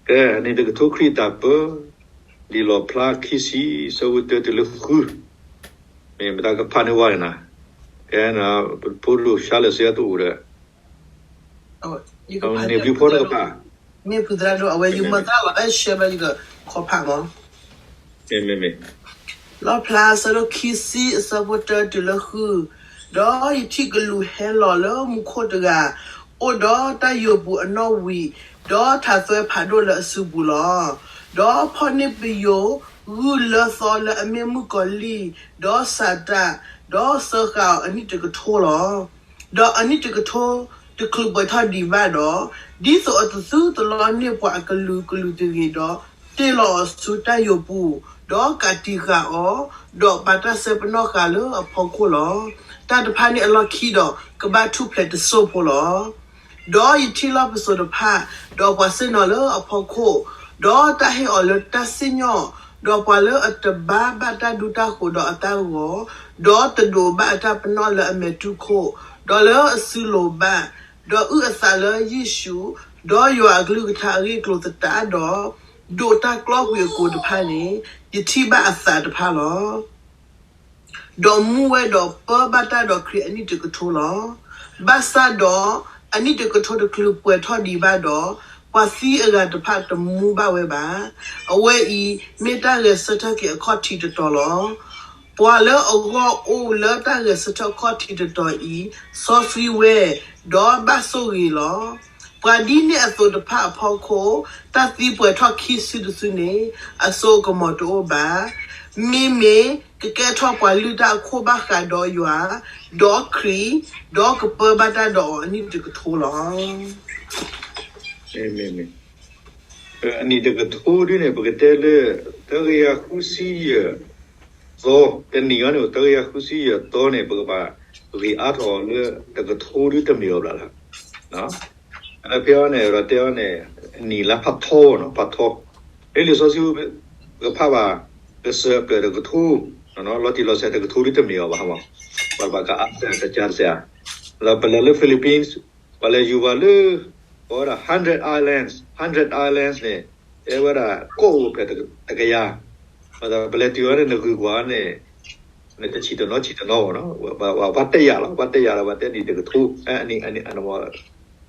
ကဲ အနံၣ်တကထိခရံာ်အတၢ်ပၢ, လံာ်လီၣ်ဖျါခံဆံ ဆၢဖိတၢတုၤလၢဃု, မ့ၢ်မတၤကဖးန့ၢ်ဝဲန့ၣ်နၤ, ကဲ ပဖိဒိၣ်ဆါလၢစ့တအိၣ်ဒီး န့ၣ်ဘျုးဖီတကဖး, မ့ၢ်ဖုသရၣ်ဒိၣ် အဝဲယမၤသရၣ်လီၤ အဲၣ်ရှဲဘၣ်ယကခီဖးမး, မ့ၢ်မ့ၢ်မ့ၢ် လီၣ်ဖျါအဆၢဒိၣ်ခံဆံအဆၢဖိတၢတုၤလၢဃု, ဒီးယထံၣ်ကလူးဟဲလီၤလၢမူခိၣ်တဂၤ, အိၣ်ဒီးတၢ်ယိာ်ပူၤအနီၣ်ဝံၤ, ဒီးထးသွဲဖးဒိၣ်လၢအစုပူၤလီၤ. ဒီးဖီၣ်န့ၢ်ပယိၤဂုၢ်လၢသီလၢအမ့ၢ်မုၣ်ကီၤလံၢ်, ဒီးစၤတၢ်, ဒီးစၢဃာ်အီၤအနံၣ်တကထိလီၤ. ဒီးအနံၣ်တကထိတချုးပှဲၤထီၣ်ဒံးဘၣ်ဒီး, ဒ်သိးအတသုတလီန့ၢ်ပှၤအကလုာ်ကလုာ်တဂ့ၤဒီး, တ့ၢ်လီၤအီၤဆူတၢ်ယိာ်ပူၤ, ဒီးကးတံာ်ဃာ်အီၤ, ဒီးပာ်တၢ်စဲပနီၣ်ဃာ်လၢအဖီခိၣ်လီၤ. တၢ်တဖၣ်န့ၣ်အလီၢ်ခံဒီး ကဘၣ်ထူၣ်ဖျဲးတစိၢ်ဖိလီၤ. ဒီးယထံၣ်လီၢ်ပစိာ်တဖၣ်, ဒီးပှၤဆ့ၣ်နီၤလၢအဖီခိၣ်, ဒီးတၢ်ဟ့ၣ်အီၤလၢတၢ်စံၣ်ညီၣ်, ဒီးပှၤလၢအတဘါဘၣ်တၢ်ဒူတၢ်ဃိၤဒီးအတၢ်ဂီၤ, ဒီးတဒိးဘၣ်အတၢ်ပနီၣ်လၢအမဲာ်တူၢ်ခိၣ်, ဒီးလၢအစုလိၤဘၣ်, ဒီးအုၣ်အသးလၢယ့ၣ်ၡူး, ဒီးယွၤအကလုၢ်ကထါအဂ့ၢ်အကျိၤသတးဒီး, ဒိးတၢ်ကျီကွံာ်အကိာ်တဖၣ်န့ၣ်, ယထံၣ်ဘၣ်အသးတဖၣ်လီၤ. ဒီးမူဝဲဒီးပၢဘၣ်တၢ်ဒီးခရံာ်အနံၣ်တကထိလီၤ. ဘၣ်ဆၣ်ဒီးအနံၣ်တကထိတချုးပှဲၤထီၣ်ဒံးဘၣ်ဒီး, ပှၤသံအဂၤတဖၣ်တမူဘၣ်ဝဲဘၣ်. အဝဲအံၤမ့ၢ်တၢ်ဂဲၤဆၢထၢၣ်က့ၤအခီၣ်ထံးတတီၤလီၤ. ပှၤလၢအဂီၢ်အိၣ်လၢတၢ်ဂဲၤဆၢထၢၣ်အခီၣ်ထံးတတီၤအံၤ, စီဆှံဝဲ, ဒီးဘၣ်ဆိၣ်ဂ့ၤလီၤ. ပှၤဒ်န့ၣ်အသိးတဖၣ်အဖီခိၣ်, တၢ်သံပှဲၤထီၣ်ခံစုတစုန့ၣ်, အစိအကမီၤတအိၣ်ဘၣ်. မ့မ့ၢ်ကကဲထီၣ်ပှၤလုၢ်တၢ်အခိၣ်ဘၣ်ဃးဒီးယွၤ, ဒီးခရံာ်, ဒီးကပၢဘၣ်တၢ်ဒီးအီၤအနံၣ်တကထိလီၤ. အနံၣ်တကထိဒ်န့ၣ် ပကတဲလၢ တကယၤဃုဆံယဲၢ်သီ, တနံၣ်အံၤန့ၣ် တကယၤဃုဆံယဲၢ်သီန့ၣ် ပကဘၣ်ဂ့ၤအါထီၣ်အီၤလၢတကထိဒ်တမ့ၢ်အီၤဘၣ်လၢ်. အဖဲအံၤန့ၣ် ဒီးတဲအီၤန့ၣ် အနံၣ်လါဖးထီနီၤ, ဖးထီ, လၢလံာ်စီဆှံ ပကဖးဘၣ် ကစၢၢ်အဖျၢၣ်တကထိ, လီၤတံၢ်လီၤဆဲးတကထိဒ်တမ့ၢ်အီၤဘၣ်, ပှၤဘၣ်ကအါစၢ်တကစၢ်တစဲး, ဒီးပလဲၤလၢ Philippines, ပှၤလဲၤယူၤပှၤလၢ ပဝဲဒၣ် hundred islands, hundred islands န့ၣ်, တဲဝဲဒၣ်ကီၢ်အိၣ်ဖျဲၣ်တကယၤ, ပလဲၤတုၤအီၤန့ၣ် နဂုၤကွၢ်န့ၣ် နတဆံးတနီၤဆံးတနီၤဘၣ်နီၤ, ပှၤတဲယၤလီၤ, ပှၤတဲယၤလီၤ, ပှၤတဲအနံၣ်တကထိ,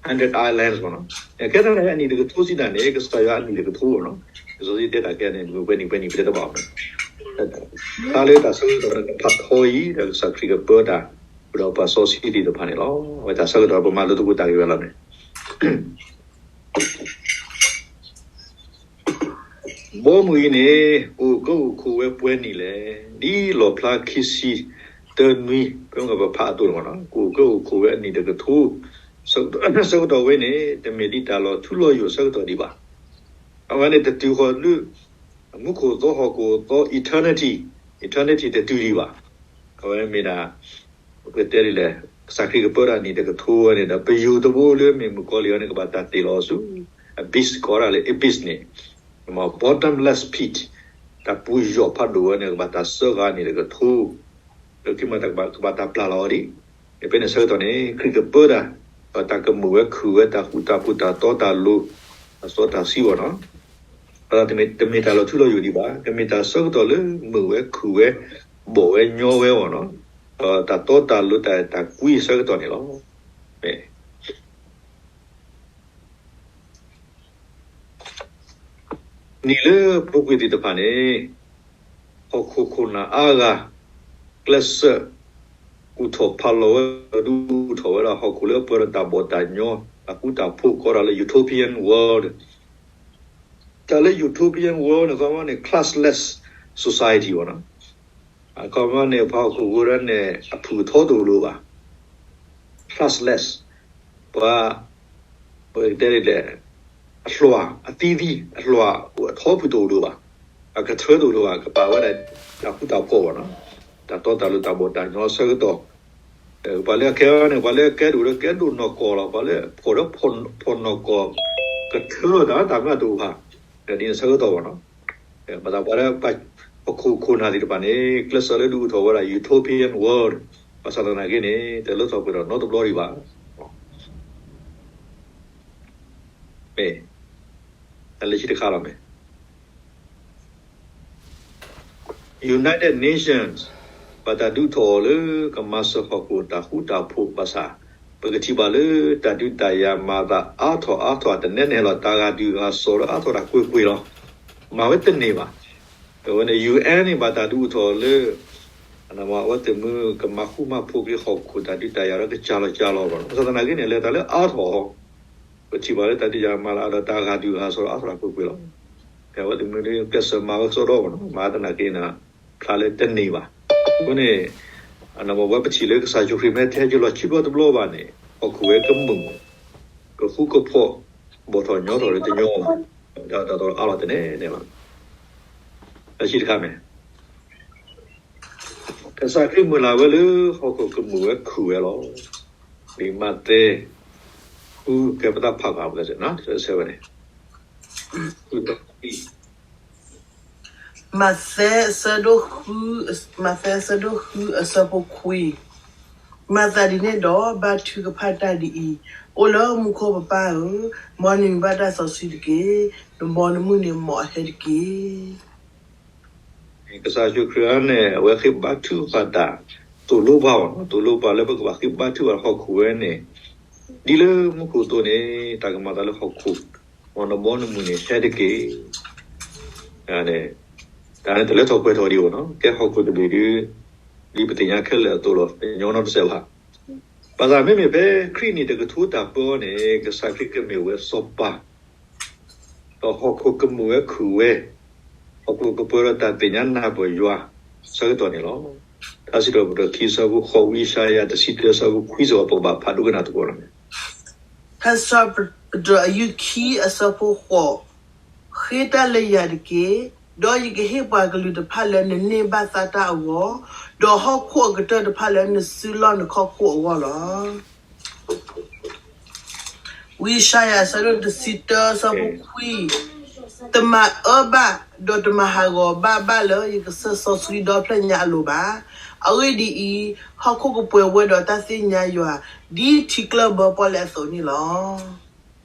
hundred islands ဘၣ်နီၤ, ကဲထီၣ်န့ၣ် အနံၣ်တကထိစံးတၢ်န့ၣ် ကစၢ်ယွၤအနံၣ်တကထိဘၣ်နီၤ, ကစီၤစံတဲတၢ်ကဲန့ၣ် ပှဲၤနံၣ်ပှဲၤနံၣ်ပတဲတဘၣ်ဘၣ်, တၢ်လၢတၢ်ဆၢကတီၢ်ဖးထီအံၤ ဒီးကစၢ်ခရံာ်ကပၢတၢ် ဒီးပှၤစီဆှံသ့ၣ်တဖၣ်န့ၣ်လီၤ. အဝဲတၢ်ဆၢကတီၢ်ပမၤလိသကိးတၢ်ဂ့ၢ်ဝဲလီၤန့ၣ် ဘီမုၢ်အံၤန့ၣ် ကအိၣ်ကၢအိၣ်ခိးဝဲပှဲၤနံၣ်လဲၣ်, ဒ်လီၣ်ဖျါခံဆံတၢနွံ ဖဲမ့ၢ်ပဖးအသိးန့ၣ်လီၤ. ကအိၣ်ကၢအိၣ်ခိးဝဲအနံၣ်တကထိ ဆၢကတီၢ်ဝဲန့ၣ် တမ့ၢ်ဒ်တၢ်လီၤထူလီၤယိာ်ဆၢကတီၢ်ဒံးဘၣ်. အဝဲန့ၣ်တတုၤဃီၤလၢ မူခိၣ်သီဟီၣ်ခိၣ်သီ eternity, eternity တတုၤဒံးဘၣ်. အဝဲမ့ၢ်ဒၣ် ပကတဲဒ်လဲၣ်, ကစၢ်ခရံာ်ကပၢတၢ်နံၣ်တကထိဝဲန့ၣ်ဒီး ပယိၤတဘိလၢမ့ၢ်မုၣ်ကီၤလံၢ်အီၤန့ၣ် ကဘၣ်တၢ်တ့ၢ်လီၤအီၤဆူ abyss ကိးဒၣ်လၢ abyss န့ၣ်, bottomless pit, တၢ်ပူၤယီၣ်ဖးဒိၣ်ဝဲန့ၣ် ကဘၣ်တၢ်စၢဃာ်နံၣ်တကထိ, လၢခံမးတၢ်ကဘၣ်တၢ်ပျၢ်လီၤအီၤဒံး. ဖဲန့ၣ်ဆၢကတီၢ်န့ၣ် ခရံာ်ကပၢတၢ်, ဒီးတၢ်ကမုာ်ဝဲခုၣ်ဝဲ တၢ်ဃူတၢ်ဖိး တၢ်တီတၢ်လိၤ တၢ်စီတၢ်ဆှံဘၣ်နီၤ. ဒီးတမ့ၢ်တၢ်လီၤထူလီၤယိာ်ဒံးဘၣ်, ကမ့ၢ်တၢ်ဆၢကတီၢ်လၢမုာ်ဝဲခုၣ်ဝဲ ဘီၣ်ဝဲညီဝဲအီၤနီၤ, ဒီးတၢ်တီတၢ်လိၤ တၢ်အဲၣ်တၢ်ကွံအဆၢကတီၢ်န့ၣ်လီၤ. နံၣ်လၢပူၤကွံာ်သ့ၣ်တဖၣ်န့ၣ် ဟီၣ်ခိၣ်ခိၣ်နၢ်အါဂၤ ကျဲးစၢး ကူၣ်ထီၣ်ဖးလီၤဝဲ ဒုးအိၣ်ထီၣ်ဝဲဒၣ်ဟီၣ်ခိၣ်လၢအပှဲၤဒီးတၢ်ဘီၣ်တၢ်ညီ တၢ်ဃူတၢ်ဖိး ကိးဒၣ်လၢ utopian world. တၢ်လၢ utopian world န့ၣ် အခီပညီန့ၣ် classless society ဘၣ်နီၤ. အခီပညီန့ၣ် ပှၤဟီၣ်ခိၣ်ဖိဒၣ်န့ၣ် အဖုၣ်အထီတအိၣ်လၢၤဘၣ်. classless, ပှၤ ပကတဲဒ်လဲၣ်, အလွှာ် အသီသီ အလွှာ်အိၣ်အထီဖုၣ်တအိၣ်လၢၤဘၣ်, အကထၢတအိၣ်လၢၤဘၣ်, ကပာ်ဝဲဒၣ်တၢ်ဃူတၢ်ဖိးဘၣ်နီၤ, တၢ်တီတၢ်လိၤ တၢ်ဘီၣ်တၢ်ညီအဆၢကတီၢ်. ပှၤလၢအကဲန့ၣ် ပှၤလၢအကဲဒိၣ်ဒီးကဲဒိၣ်နီၢ်ကီၢ်လီၤ, ပှၤလၢအဖှီၣ်ဒီးဖှီၣ်နီၢ်ကီၢ် ကထၢထီၣ်တၢ်တၢ်မျၢ်တအိၣ်ဘၣ်, ဒ်န့ၣ်အဆၢကတီၢ်ဘၣ်နီၤ. ဘၣ်ဆၣ်ပှၤလၢ ဟီၣ်ခိၣ်ခိၣ်နၢ်သ့ၣ်တဖၣ်န့ၣ် ကျဲးစၢးလၢဒုးအိၣ်ထီၣ်ဝဲဒၣ် utopian world, ဘၣ်ဆၣ်သနာ်က့န့ၣ် တလၢထီၣ်ပှဲၤထီၣ်နီတဘျီဒံးဘၣ်. မ့ၢ် တၢ်လၢခံတခါလီၤမ့ၢ် United Nations ဘၣ်တၢ်ဒုးထီၣ်အီၤလၢ ကမၤစၢၤဟီၣ်ခိၣ်တၢ်ဃူတၢ်ဖိးဘၣ်ဆၣ် ပကထံၣ်ဘၣ်လၢတၢ်ဒုးတၢ်ယၤမၤသးအါထီၣ်အါထီၣ်တနဲၣ်နဲၣ်လီၤ တၢ်ဂာ်ဒုးဂာ်စီၤလၢအါထီၣ်တၢ်ကွ့ၢ်ကွ့ၢ်လီၤ. မၤဝဲတန့ၢ်ဘၣ်. အဝဲန့ၣ် ယူၣ်အဲၣ်န့ၣ် ဘၣ်တၢ်ဒုးအိၣ်ထီၣ်လၢ အဝဲသ့ၣ်မ့ၢ်ကမၤဃူမၤဖိးက့ၤဟီၣ်ခိၣ်တၢ်ဒုးတၢ်ယၤဒီးကစၢ်လီၤကၢ်လီၤဘၣ်လီၤ. ဘၣ်ဆၣ်သနာ်က့န့ၣ် လဲၤတၢ်လၢအါထီၣ် ပထံၣ်ဘၣ်လၢတၢ်ဒုးယၤမၤလၢအါဒီးတၢ်ဂာ်ဒုးဂာ်စီၤဒီးအါထီၣ်တၢ်ကွ့ၢ်ကွ့ၢ်လီၤ. အဝဲသ့ၣ်မ့ၢ်ကစၢ်မၤဝဲကစီဒီဘၣ်လီၤ. မၤသနာ်က့န့ၣ် ဖျါလၢတန့ၢ်ဘၣ်. အဃိန့ၣ် အဝဲပထံၣ်လၢကစၢ်ယ့ၣ်ၡူးခရံာ်မ့ၢ်ထဲယလီၤခံဘျီတဘျီဘၣ်န့ၣ် ဟီၣ်ခိၣ်ဝဲကမုာ် ကဃူကဖိး ဘီၣ်ထီၣ်ညီထီၣ်လၢတညီဘၣ်. တၢ်တၢ်အါလီၤတန့ၢ်န့ၣ်လီၤ. လၢခံတခါမ့ၢ် ကစၢ်ခရံာ်မုၢ်လၢ်ဝဲလၢဟီၣ်ခိၣ်ကမုာ်ဝဲခုၣ်ဝဲလီၤ. လံာ်မးသဲ ဃု ကဲပသးဖးကွၢ်ပကစၢ် ဆၢဝဲန့ၣ် မးသဲအဆၢဒိၣ်ဃု မးသဲအဆၢဒိၣ်ဃုအဆၢဖိခွံ, မၤသးဒ်န့ၣ်ဒီး ဘါထုကဖၣ်တၢ်ဒ်အံၤ, အိၣ်လၢမူခိၣ်ပပၢ်ဧၢ, မ်နမံၤဘၣ်တၢ်စီဆှံတက့ၢ်. နဘီနမုၢ်န့ၣ်မ်အဟဲတက့ၢ်. ကစၢ်ယ့ၣ်ၡူးခရံာ်န့ၣ် အဝဲဃ့ဘါထုကဖၣ်တၢ် သိၣ်လိပှၤအီၤ, သိၣ်လိပှၤလၢပကဘၣ်ဃ့ဘါထုကဖၣ်ဟီၣ်ခိၣ်ဝဲန့ၣ် ဒ်လၢမူခိၣ်အသိးန့ၣ် တၢ်ကမၤသးလၢဟီၣ်ခိၣ်, မ်နဘီနမုၢ်န့ၣ်ဟဲတက့ၢ်. တၢ်န့ၣ်တၢ်လၢထီၣ်ပှဲၤထီၣ်ဒံးအီၤနီၤ, ကဲဟီၣ်ခိၣ်တဘ့ၣ်ဒုး ဒ်ပသ့ၣ်ညါခဲလၢာ်အသိးလီၤ, တညီနီတစဲးဘၣ်. ဘၣ်ဆၣ်မ့မ့ၢ်ဖဲခရံာ်နံၣ်တကထိတၢ်ပၢအီၤန့ၣ် ကစၢ်ခရံာ်ကမ့ၢ်ဝဲစီၤပၤ ဒီးဟီၣ်ခိၣ်ကမုာ်ဝဲခုၣ်ဝဲ, ဟီၣ်ခိၣ်ကပှဲၤဒီးတၢ်သ့ၣ်ညါနၢ်ပၢၢ်ယွၤ ဆၢကတီၢ်န့ၣ်လီၤ. ထါစံးထီၣ်ပတြၢၤခံဆၢဖိဃိး, ဝံယၡါယၤတဆံတၢဆၢဖိခွံစ့ၢ်ကီး ပကဘၣ်ဖးဒိကနၣ်သကိးလီၤ. ထါစံးထီၣ်ပတြၢၤအဆၢဖိဃိး, ဃ့တၢ်လၢယၤတက့ၢ်, ဒီးယကဟ့ၣ်ပှၤကလုာ်တဖၣ်လၢနန့ၢ်ဘၣ်သါတၢ်အဂီၢ်, ဒီးဟီၣ်ခိၣ်အကတၢၢ်တဖၣ်လၢနစုလီၢ်နခီၣ်ခိၣ်အဂီၢ်လီၤ. ဝံယၡါယၤအဆၢဒိၣ်တဆံတၢဆၢဖိခွံ, တမၤအၢဘၣ်, ဒီးတမၤဟးဂီၤဘၣ်ဘၣ်လၢယကစၢၢ်စီဆှံဒီဖျၢၣ်ညါအလိၤဘၣ်. အဂ့ၢ်ဒ်အံၤ, ဟီၣ်ခိၣ်ကပှဲၤဝဲဒီးတၢ်သ့ၣ်ညါယွၤ, ဒ်ထံကျၢၢ်ဘၢပီၣ်လဲၣ်အသိးန့ၣ်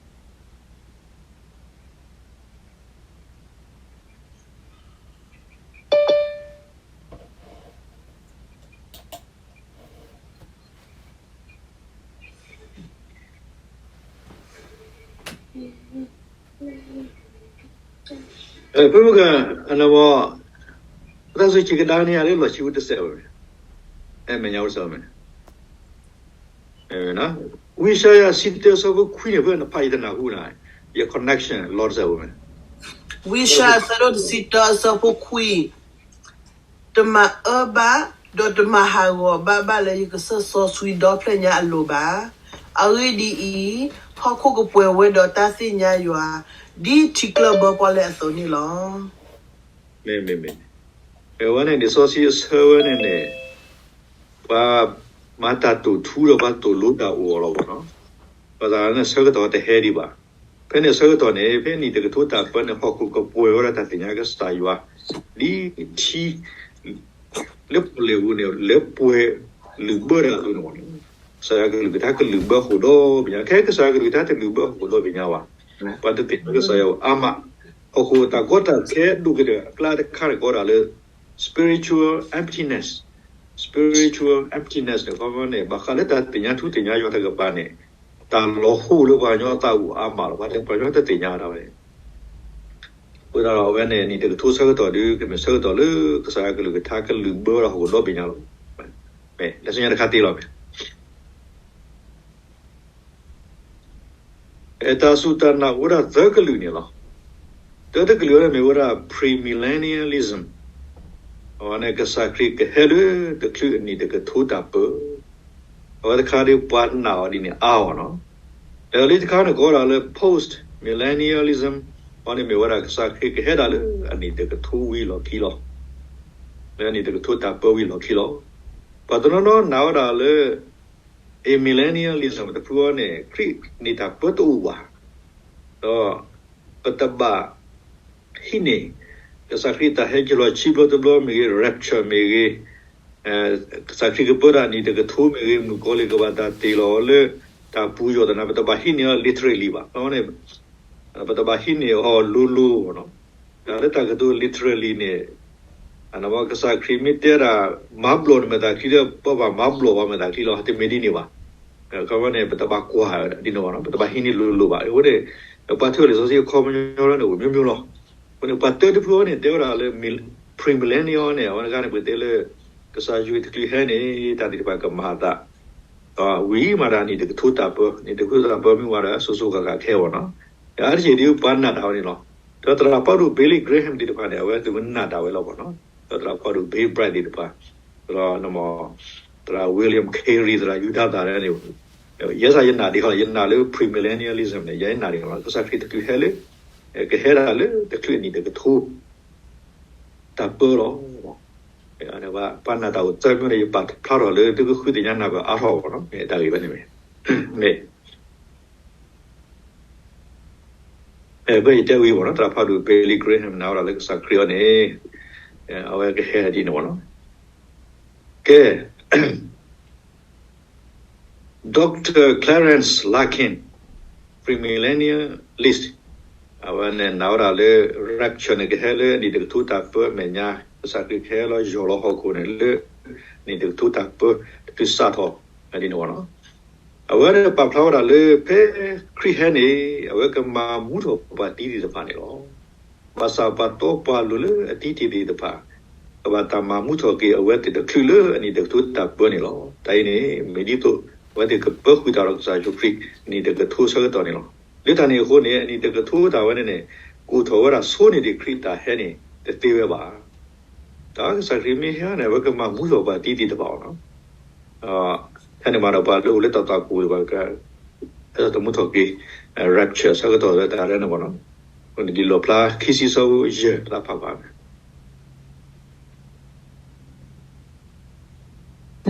လီၤ. ပမ့ၢ်က အနဝ တၢ်စူၢ်က့ၤကဒါန့ၣ် အလၢလီၢ်ခံအိၣ်တစဲးဝဲ, အဲၣ်မဲာ်ညါအိၣ်တစဲးဝဲမ့ၢ်, ဝံယၡါယၤတဆံတၢဆၢဖိခွံန့ၣ် ဖဲနဖးယတနၢ်ဟူနၤ, ယ connection လီၤတစဲးဝဲမ့ၢ်, ဝံယၡါယၤအဆၢဒိၣ်တဆံတၢအဆၢဖိခွံ, တမၤအၢဘၣ်, ဒီးတမၤဟးဂီၤဘၣ်ဘၣ်လၢယကစၢၢ်စီဆှံဒီဖျၢၣ်ညါအလိၤဘၣ်. အဂ့ၢ်ဒ်အံၤ, ဟီၣ်ခိၣ်ကပှဲၤဝဲဒီးတၢ်သ့ၣ်ညါယွၤ, ဒ်ထံကျၢၢ်ဘၢပီၣ်လဲၣ်အသိးန့ၣ်လီၤ. မ့မ့မ့, အဝဲန့ၣ် လံာ်စီဆှံအဆၢဝဲန့ၣ်န့ၣ်, ပှၤမၤတၢ်တိာ်ထူဒီးပှၤသိၣ်လိတၢ်အိၣ်အီၤလီၤဘၣ်နီၤ, ဘၣ်ဆၣ်န့ၣ်ဆၢကတီၢ်တဟဲဒံးဘၣ်. ဖဲန့ၣ်ဆၢကတီၢ်န့ၣ် ဖဲနံၣ်တကထိတၢ်ပၢန့ၣ် ဟီၣ်ခိၣ်ကပှဲၤဝဲဒၣ်တၢ်သ့ၣ်ညါကစၢ်ယွၤ, ဒ်ထံ လၢပီၣ်လဲၣ်ပူၤန့ၣ် လဲၤပှဲၤလုာ်ဘၢတၢ်အသိးန့ၣ်လီၤ. ကစၢ်ယွၤကလုၢ်ကထါကလုၢ်ဘၢဟီၣ်ခိၣ်ဒီဘ့ၣ်ညါ, ခဲကစၢ်ယွၤကလုၢ်ကထါတလုၢ်ဘၢဟီၣ်ခိၣ်ဒီဘ့ၣ်ညါဘၣ်, ပှၤတသ့ၣ်ညါကစၢ်ယွၤအါမး, ဟီၣ်ခိၣ်တၢ်ကီတၢ်ခဲဒိၣ်ကတၢၢ်အကျါတခါန့ၣ် ကိးဒၣ်လၢ spiritual emptiness, spiritual emptiness န့ၣ် ခီန့ၣ် ဘၣ်ဃးလၢတၢ်သ့ၣ်ညါထူသ့ၣ်ညါယွၤတကပၤန့ၣ်, တၢ်လီၤဟိၣ်လၢပှၤကညီအသးအိၣ်အါမးလီၤ. ပှၤတ ပှၤကညီတသ့ၣ်ညါဒၣ်ဝဲ အဃိသတးဒီး အဝဲန့ၣ် နံၣ်တကထိဆၢကတီၢ်ဒီး ကမ့ၢ်ဆၢကတီၢ်လၢ ကစၢ်ယွၤကလုၢ်ကထါကလုၢ်ဘၢဒီးဟီၣ်ခိၣ်ဒီဘ့ၣ်ညါလီၤ. မ့ၢ် လၢဆူညါတခါတ့ၢ်လီၤမ့ၢ် တၢ်စူၢ်တၢ်နာ်အိၣ်ဝဲဒၣ်သၢကလုာ်န့ၣ်လီၤ. တၢတကလုာ်ဝဲန့ၣ်မ့ၢ်ဝဲဒၣ် premillennialism, အဝဲန့ၣ် ကစၢ်ခရံာ်ကဟဲလၢတချုးအနံၣ်တကထိတၢ်ပၢ, အဝဲတခါဒီးပှၤနာ်အီၤဒ်န့ၣ်အါအီၤနီၤ. ဒီးလၢတခါန့ၣ် ကိးဒၣ်လၢ post millennialism, အဝဲန့ၣ်မ့ၢ်ဝဲဒၣ်ကစၢ်ခရံာ်ကဟဲဒၣ်လၢအနံၣ်တကထိဝံၤလီၢ်ခံလီၤ. လၢအနံၣ်တကထိတၢ်ပၢဝံၤလီၢ်ခံလီၤ. ပှၤတနီၤနီၤနာ်ဝဲဒၣ်လၢ amillennialism တဖုအံၤန့ၣ် ခရံာ်န့ၣ်တၢ်ပၢတအိၣ်ဘၣ်, ဒီးပတဘၣ်ဟံးန့ၢ် ကစၢ်ခရံာ်တၢ်ဟဲက့ၤလီၤခံဘျီတဘျီမ့ၢ်ဂ့ၤ, rapture မ့ၢ်ဂ့ၤ, ကစၢ်ခရံာ်ကပၢတၢ်နံၣ်တကထိမ့ၢ်ဂ့ၤ, မုၣ်ကီၤလံၢ်ကဘၣ်တၢ်တ့ၢ်လီၤအီၤလၢတၢ်ပူၤယီၤသနာ် ပတဘၣ်ဟံးန့ၢ်အီၤ literally ဘၣ်. အဝဲန့ၣ် ပတဘၣ်ဟံးန့ၢ်အီၤလိၤလိၤဘၣ်နီၤ. တၢ်လၢတၢ်ကတိၤ literally န့ၣ် ကစၢ်ခရံာ်မ့ၢ်တဲဒၣ် မၤဘျီၣ်နမဲာ်သၣ်ချံလၢ ပဘၣ်မၤဘျီၣ်ပမဲာ်သၣ်ချံလီၤ တမ့ၢ်ဒ်န့ၣ်ဘၣ်. အခီပညီန့ၣ် ပတဘၣ်ကွၢ်ဒ်န့ၣ်ဘၣ်နီၤ, ပတဘၣ်ဟံးန့ၢ်လိၤလိၤဘၣ်. အဃိန့ၣ် ပှၤထၢလံာ်စီဆှံအခီပညီလၢန့ၣ် အိၣ်မျိုးမျိုးလီၤ. အဃိန့ၣ် ပှၤတၢတဖုအံၤန့ၣ် တဲဝဲဒၣ်လၢ premillennial န့ၣ် အဝဲတဂၤန့ၣ် ပကတဲလၢ ကစၢ်ယ့ၣ်ၡူးခရံာ်တချုးဟဲန့ၣ် တၢ်သ့ၣ်တဖၣ်ကမၤအသး ဝံၤမးဒီး နံၣ်တကထိတၢ်ပၢ, နံၣ်တကထိတၢ်ပၢမ့ၢ်ဝံၤဒီး စိၤစိၤဃၣ်ဃၣ်ခဲအံၤဘၣ်နီၤ. အါတက့ၢ်ဒ်ပှၤနာ်တၢ်ဝဲန့ၣ်လီၤ. ဒီးသရၣ်ဖးဒိၣ် Billy Graham သ့ၣ်တဖၣ်န့ၣ် အဝဲသ့ၣ်နာ်တၢ်ဝဲလီၤဘၣ်နီၤ. ဒီးသရၣ်ဖးဒိၣ် Bill Bright သ့ၣ်တဖၣ်, ဒီး သရၣ် William Carey, သရၣ်ယူဒၤသၣ်န့ၣ် ယဲစ့ၢ်ယနာ်ဒံးလီၤ, ယနာ်လၢ premillennialism န့ၣ် ယနာ်ဒံးလီၤ. ကစၢ်ခရံာ်တချုးဟဲလၢ ကဟဲဒၣ်လၢတချုးအနံၣ်တကထိ တၢ်ပၢလီၤ. ပှၤနာ်တၢ်အိၣ်သၢမျိုးန့ၣ် ယပာ်ဖျါထီၣ်လၢသုကဃုသ့ၣ်ညါနၢ်ပၢၢ်အါထီၣ်ဘၣ်နီၤ, မ့ၢ်တၢ်ဂ့ၢ်ဝဲန့ၣ်မ့ၢ်, မ့ၢ် ဖဲယတဲဝံၤဘၣ်နီၤ, သရၣ်ဖးဒိၣ် Billy Graham နာ်ဝဲဒၣ်လၢကစၢ်ခရံာ်အံၤန့ၣ် အဝဲကဟဲဒ်န့ၣ်ဘၣ်နီၤ. ကဲ Doctor Clarence Larkin, premillennialist, အဝဲန့ၣ်နာ်ဝဲဒၣ်လၢ rapture န့ၣ် ကဟဲလၢအနံၣ်တကထိတၢ်ပၢအမဲာ်ညါ, ကစၢ်ခရံာ်ကဟဲလီၤယီၢ်လီၤဟီၣ်ခိၣ်န့ၣ်လၢ အနံၣ်တကထိတၢ်ပၢ တချုးစးထီၣ်ဒ်န့ၣ်ဘၣ်နီၤ. အဝဲဒၣ်ပာ်ဖျါဝဲဒၣ်လၢ ဖဲခရံာ်ဟဲန့ၣ် အဝဲကမၤမူထီၣ်ပှၤတံၤသ့ၣ်တဖၣ်န့ၣ်လီၤ. ဘၣ်ဆၣ်ပှၤတီပှၤလိၤလၢအတံၤသ့ၣ်တဖၣ် ကဘၣ်တၢ်မၤမူထီၣ်က့ၤအဝဲသ့ၣ်တချုးလၢအနံၣ်တကထိတၢ်ပၢန့ၣ်လီၤ. တၢ်အံၤန့ၣ် မ့ၢ်ဒ်သိးအဝဲသ့ၣ်ကပၢဃုာ်တၢ်ဒီးကစၢ်ယ့ၣ်ၡူးခရံာ် နံၣ်တကထိဆၢကတီၢ်န့ၣ်လီၤ. လၢတၢ်န့ၣ်အဃိန့ၣ် အနံၣ်တကထိတၢ်ဝဲန့ၣ်န့ၣ် ကအိၣ်ထီၣ်ဝဲဒၣ်ဆိန့ၢ်ဒံးခရံာ်တၢ်ဟဲန့ၣ် တသ့ဝဲဘၣ်. တၢ်ကစၢ်ခရံာ်မ့ၢ်ဟဲန့ၣ် အဝဲကမၤမူထီၣ်ပှၤတံၤသ့ၣ်တဖၣ်အီၤနီၤ. ဖဲန့ၣ်မးဒီးပှၤလၢအိၣ်လၢတၢ်သွၣ်ခိၣ်တဖၣ် ကတမူထီၣ်က့ၤ rapture ဆၢကတီၢ်လၢတၢ်ရဲၣ်န့ၣ်မးနီၤ. လံာ်လီၣ်ဖျါခံဆံဆၢဖိယဲၢ် သးဖးဘၣ် လံာ်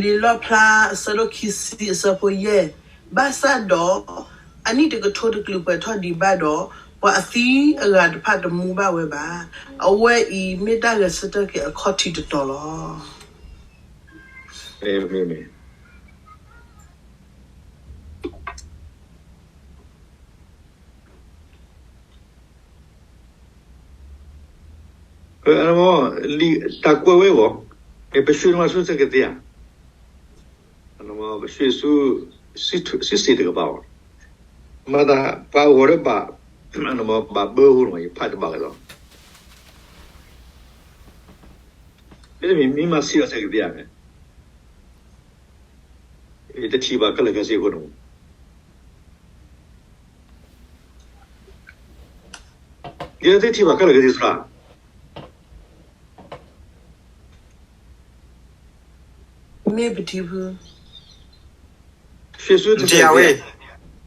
လီၣ်ဖျါအဆၢဒိၣ်ခံဆံအဆၢဖိယဲၢ်, ဘၣ်ဆၣ်ဒီး အနံၣ်တကထိတချုးပှဲၤထီၣ်ဒံးဘၣ်ဒီး ပှၤအသံအဂၤတဖၣ်တမူဘၣ်ဝဲဘၣ်. အဝဲအံၤမ့ၢ်တၢ်ဂဲၤဆၢထၢၣ်က့ၤအခီၣ်ထံးတတီၤလီၤ. မ့ၢ် မ့ၢ် မ့ၢ် တၢ်ကွဲးဝဲအဂီၢ်, ပရွှ့ၣ်နမၤဆူၣ်ဆဲးကသ့ဧါ, ပရွှ့ၣ်ဆူ စံစ့ၣ်တကပၤအီၤ, မၤသးပှၤအဂီၢ်လၢဘၣ်, ဘၣ်ဘၢအဃိန့ၣ် ယဖးတဘၣ်ကဒီး, မ့မ့ၢ်မၤဆံးအီၤဆဲးကသ့ဧါန့ၣ် ယတထံၣ်ဘၣ်ခဲလၢာ်ခဲဆ့အဃိန့ၣ်, ယတထံၣ်ဘၣ်ခဲလၢာ်ခဲဆ့သရၣ်, မ့ၢ်ပထံၣ်ဖု, ဆံးဆူတထံၣ်ဝဲ,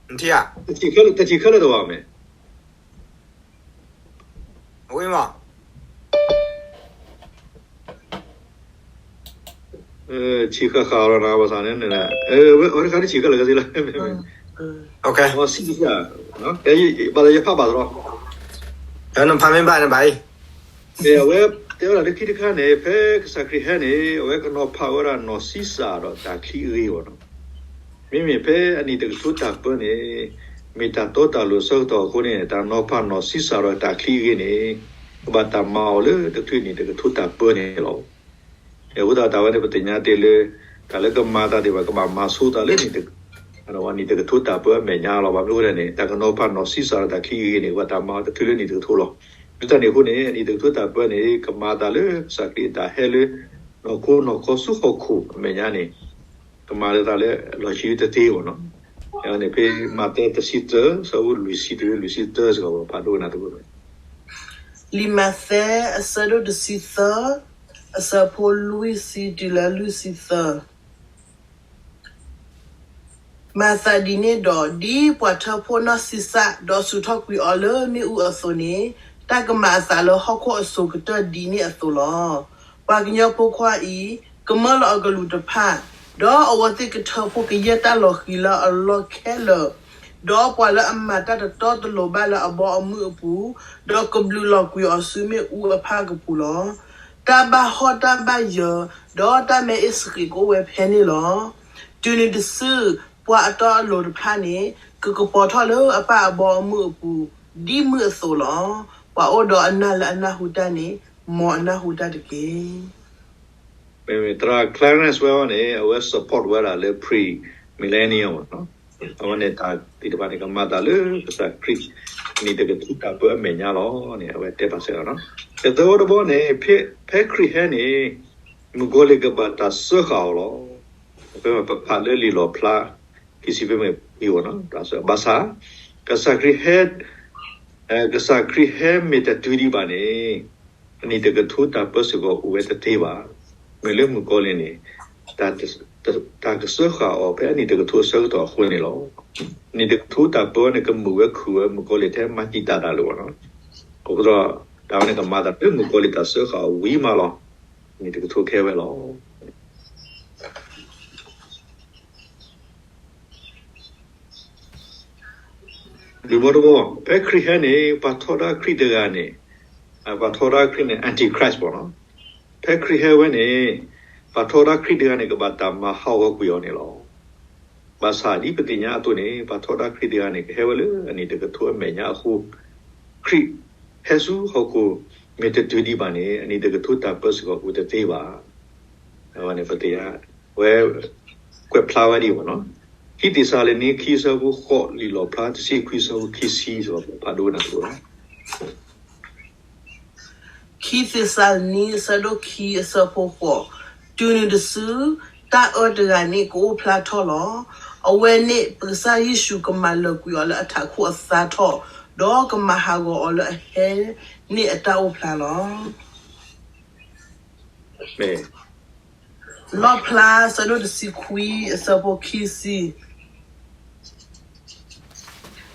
တထံၣ်ခဲလၢာ်တဘၣ်မ့ၢ် ဝံၤမး ဆံးဃာ်ဃာ်လီၤနၤ ဘၣ်ဆၣ်န့ၣ်, အဝဲတခါန့ၣ်ဆံးဃာ်လၢကသ့လၢ, ဘၣ်လၢ ယဖးဘၣ်သီ, နဖးမ့ၢ်ဘၣ်န့ၣ်ဘၣ်အံၤ, အဝဲတဲဝဲဒၣ်လၢခံတခါန့ၣ် ဖဲကစၢ်ခရံာ်ဟဲန့ၣ် အဝဲကနီၤဖးဝဲဒၣ်နီၢ်ဆံးစၢ်ဒီးတၢ်ချံအဂ့ၢ်အဂီၢ်နီၤ. မ့မ့ၢ်ဖဲအနံၣ်တကထိတၢ်ပၢန့ၣ် မ့ၢ်တၢ်တီတၢ်လိၤအဆၢကတီၢ်အဃိန့ၣ် တၢ်နီၤဖးနီၢ်ဆံးစၢ်ဒီးတၢ်ချံအဂ့ၢ်န့ၣ် ကဘၣ်တၢ်မၤအီၤလၢတချုးနံၣ်တကထိတၢ်ပၢန့ၣ်လီၤ. အဃိသတးတၢ်ဝဲန့ၣ် ပသ့ၣ်ညါတ့ၢ်လၢ တၢ်လၢကမၤအသးသ့ၣ်တဖၣ် ကဘၣ်မၤဆိသးလၢ နံၣ်တကထိတၢ်ပၢအမဲာ်ညါလီၤ. ဘၣ်မနုၤအဃိလဲၣ်န့ၣ် တၢ်ကနီၤဖးနီၢ်ဆံးစၢ်ဒီးတၢ်ချံအဂ့ၢ်န့ၣ် ကဘၣ်တၢ်မၤအီၤတချုးလၢနံၣ်တကထိလီၤ. လၢတၢ်န့ၣ်အဃိန့ၣ် အနံၣ်တကထိတၢ်ပၢန့ၣ် ကမၤအသးလၢကစၢ်ခရံာ်အတၢ်ဟဲလၢ နီၢ်ခိနီၢ်ခီဆူဟီၣ်ခိၣ်အမဲာ်ညါန့ၣ် ကမၤအသးလၢလီၢ်ခံတသ့ဘၣ်နီၤ. န့ၣ်ဖဲမးသဲတဆံသၢ အဆၢဖိလွံၢ်ဆံတုၤလၢလွံၢ်ဆံသၢစ့ၢ်ကီး ပဖးဒိကနၣ်သကိးမ့ၢ် လံာ်မးသဲအဆၢဒိၣ်တဆံသၢ အဆၢဖိလွံၢ်ဆံတုၤလၢလွံၢ်ဆံသၢ. မၤသးဒ်န့ၣ်ဒီး ဒ်ပှၤထၢဖှိၣ်နီၢ်ဆံးစၢ် ဒီးဆူၣ်ထီၣ်ကွံာ်အီၤလၢမ့ၣ်အူအသိးန့ၣ်, တၢ်ကမၤအသးလၢဟီၣ်ခိၣ်အစိၤကတၢၢ်ဒ်န့ၣ်အသိးလီၤ. ပှၤကညီဖိခွါအံၤ ကမၢလီၤအကလူးတဖၣ်, ဒီးအဝဲသ့ၣ်ကထၢဖှိၣ်ကယဲၢ်တၢ်လီၤဃံၤလၢအလီၢ်ခဲလၢာ်, ဒီးပှၤလၢအမၤတၢ်တတီတလိၤဘၣ်လၢအဘီအမုၢ်အပူၤ, ဒီးကဘျုးလီၤကွံာ်အီၤဆူမ့ၣ်အူအဖၣ်ကပူၤလီၤ. တၢ်ဘၣ်ဟီၣ်တၢ်ဘၣ်ယၢၤ ဒီးတၢ်မဲအ့ၣ်စဃံးကအိၣ်ဝဲဖဲန့ၣ်လီၤ. တုၤနုၤတစု ပှၤအတီအလိၤတဖၣ်န့ၣ် ကကပီၤထီၣ်လၢအပၢ်အဘီအမုၢ်အပူၤ, ဒ်မုၢ်အသိးလီၤ. ပှၤအိၣ်ဒီးအနၢ်လၢအနၢ်ဟူတၢ်န့ၣ်, မ်အနၢ်ဟူတၢ်တက့ၢ်. မ့မ့ၢ်သရၣ် Clarence ဝဲအံၤန့ၣ် အဝဲ support ဝဲဒၣ်လၢ pre-millennial အံၤ, အဝဲန့ၣ်တၢ်သ့ၣ်တဖၣ်န့ၣ် ကမၤသးလၢကစၢ်ခရံာ် နံၣ်တကထိတၢ်ပၢအမဲာ်ညါလီၤန့ၣ် အဝဲတဲပာ်စၢၤလီၤ. တသၢဝီတဘီန့ၣ် ဖဲခရံာ်ဟဲန့ၣ် မုၣ်ကီၤလံၢ်ကဘၣ်တၢ်စၢဃာ်အီၤလီၤ. ပဖးလၢလံာ်လီၣ်ဖျါ ခံဆံဖဲမ့ၢ်အံၤ, ဘၣ်ဆၣ် ကစၢ်ခရံာ်ဟဲ, ကစၢ်ခရံာ်ဟဲမ့ၢ်တတုၤဒံးဘၣ်န့ၣ် အနံၣ်တကထိတၢ်ပၢစ့ၢ်ကီးအိၣ်ဝဲတသ့ဘၣ်. မ့ၢ်လၢမုၣ်ကီၤလံၢ်န့ၣ် တၢ်ကစၢဃာ်အီၤဖဲအနံၣ်တကထိအဆၢကတီၢ်အဃိန့ၣ်လီၤ. နံၣ်တကထိတၢ်ပၢန့ၣ် ကမုာ်ဝဲခုၣ်ဝဲ မုၣ်ကီၤလံၢ်ထဲမၤတံာ်တာ်တၢ်လၢၤဘၣ်နီၤ. အဃိဒီး တၢ်ဝဲန့ၣ်ကမၤသးလၢမုၣ်ကီၤလံၢ်တၢ်စၢဃာ်အီၤဝံၤမးလီၤ. နံၣ်တကထိကဟဲဝဲလီၤ. လွံၢ်ဘီတဘီ, ဖဲခရံာ်ဟဲန့ၣ် ပှၤထီဒါခရံာ်တဂၤန့ၣ်, ပှၤထီဒါခရံာ်န့ၣ် Antichrist ဘၣ်နီၤ. ဖဲခရံာ်ဟဲဝဲန့ၣ် ပှၤထီဒါခရံာ်တဂၤန့ၣ် ကဘၣ်တၢ်မၤဟးဂီၤကွံာ်အီၤန့ၣ်လီၤ. ဘၣ်ဆၣ်ဒ်ပသ့ၣ်ညါအသိးန့ၣ် ပှၤထီဒါခရံာ်တဂၤန့ၣ် ကဟဲဝဲလၢအနံၣ်တကထိအမဲာ်ညါအဃိ, ခရံာ်ဟဲဆူဟီၣ်ခိၣ်မ့ၢ်တတုၤဒံးဘၣ်န့ၣ် အနံၣ်တကထိတၢ်ပၢစ့ၢ်ကီးအိၣ်တသ့ဘၣ်. အဝဲန့ၣ်ပသ့ၣ်ညါ, ဝဲကွဲးဖျါဝဲဒ်အံၤဘၣ်နီၤ. ခံသ့းစၤလနံ ခံဆၢဖိဃိး, လံာ်လီၣ်ဖျါတဆံခွံ ဆၢဖိခံဆံအဆၢဖိဖးဒိၣ်န့ၣ်လီၤ. ခံသ့းစၤလနံ အဆၢဒိၣ်ခံ အဆၢဖိဃိး, တုၤနုၤတစု တၢ်အၢတဂၤန့ၣ်ကအိၣ်ဖျါထီၣ်လီၤ. အဝဲန့ၣ် ပကစၢ်ယ့ၣ်ၡူးကမၤလၢာ်ကွံာ်အီၤလၢအထးခိၣ်အသါထီၣ်, ဒီးကမၤဟးဂီၤအီၤလၢအဟဲန့ၢ်အတၢ်အိၣ်ဖျါလီၤ. လီၣ်ဖျါ အဆၢဒိၣ်တဆံခွံ အဆၢဖိခံဆံ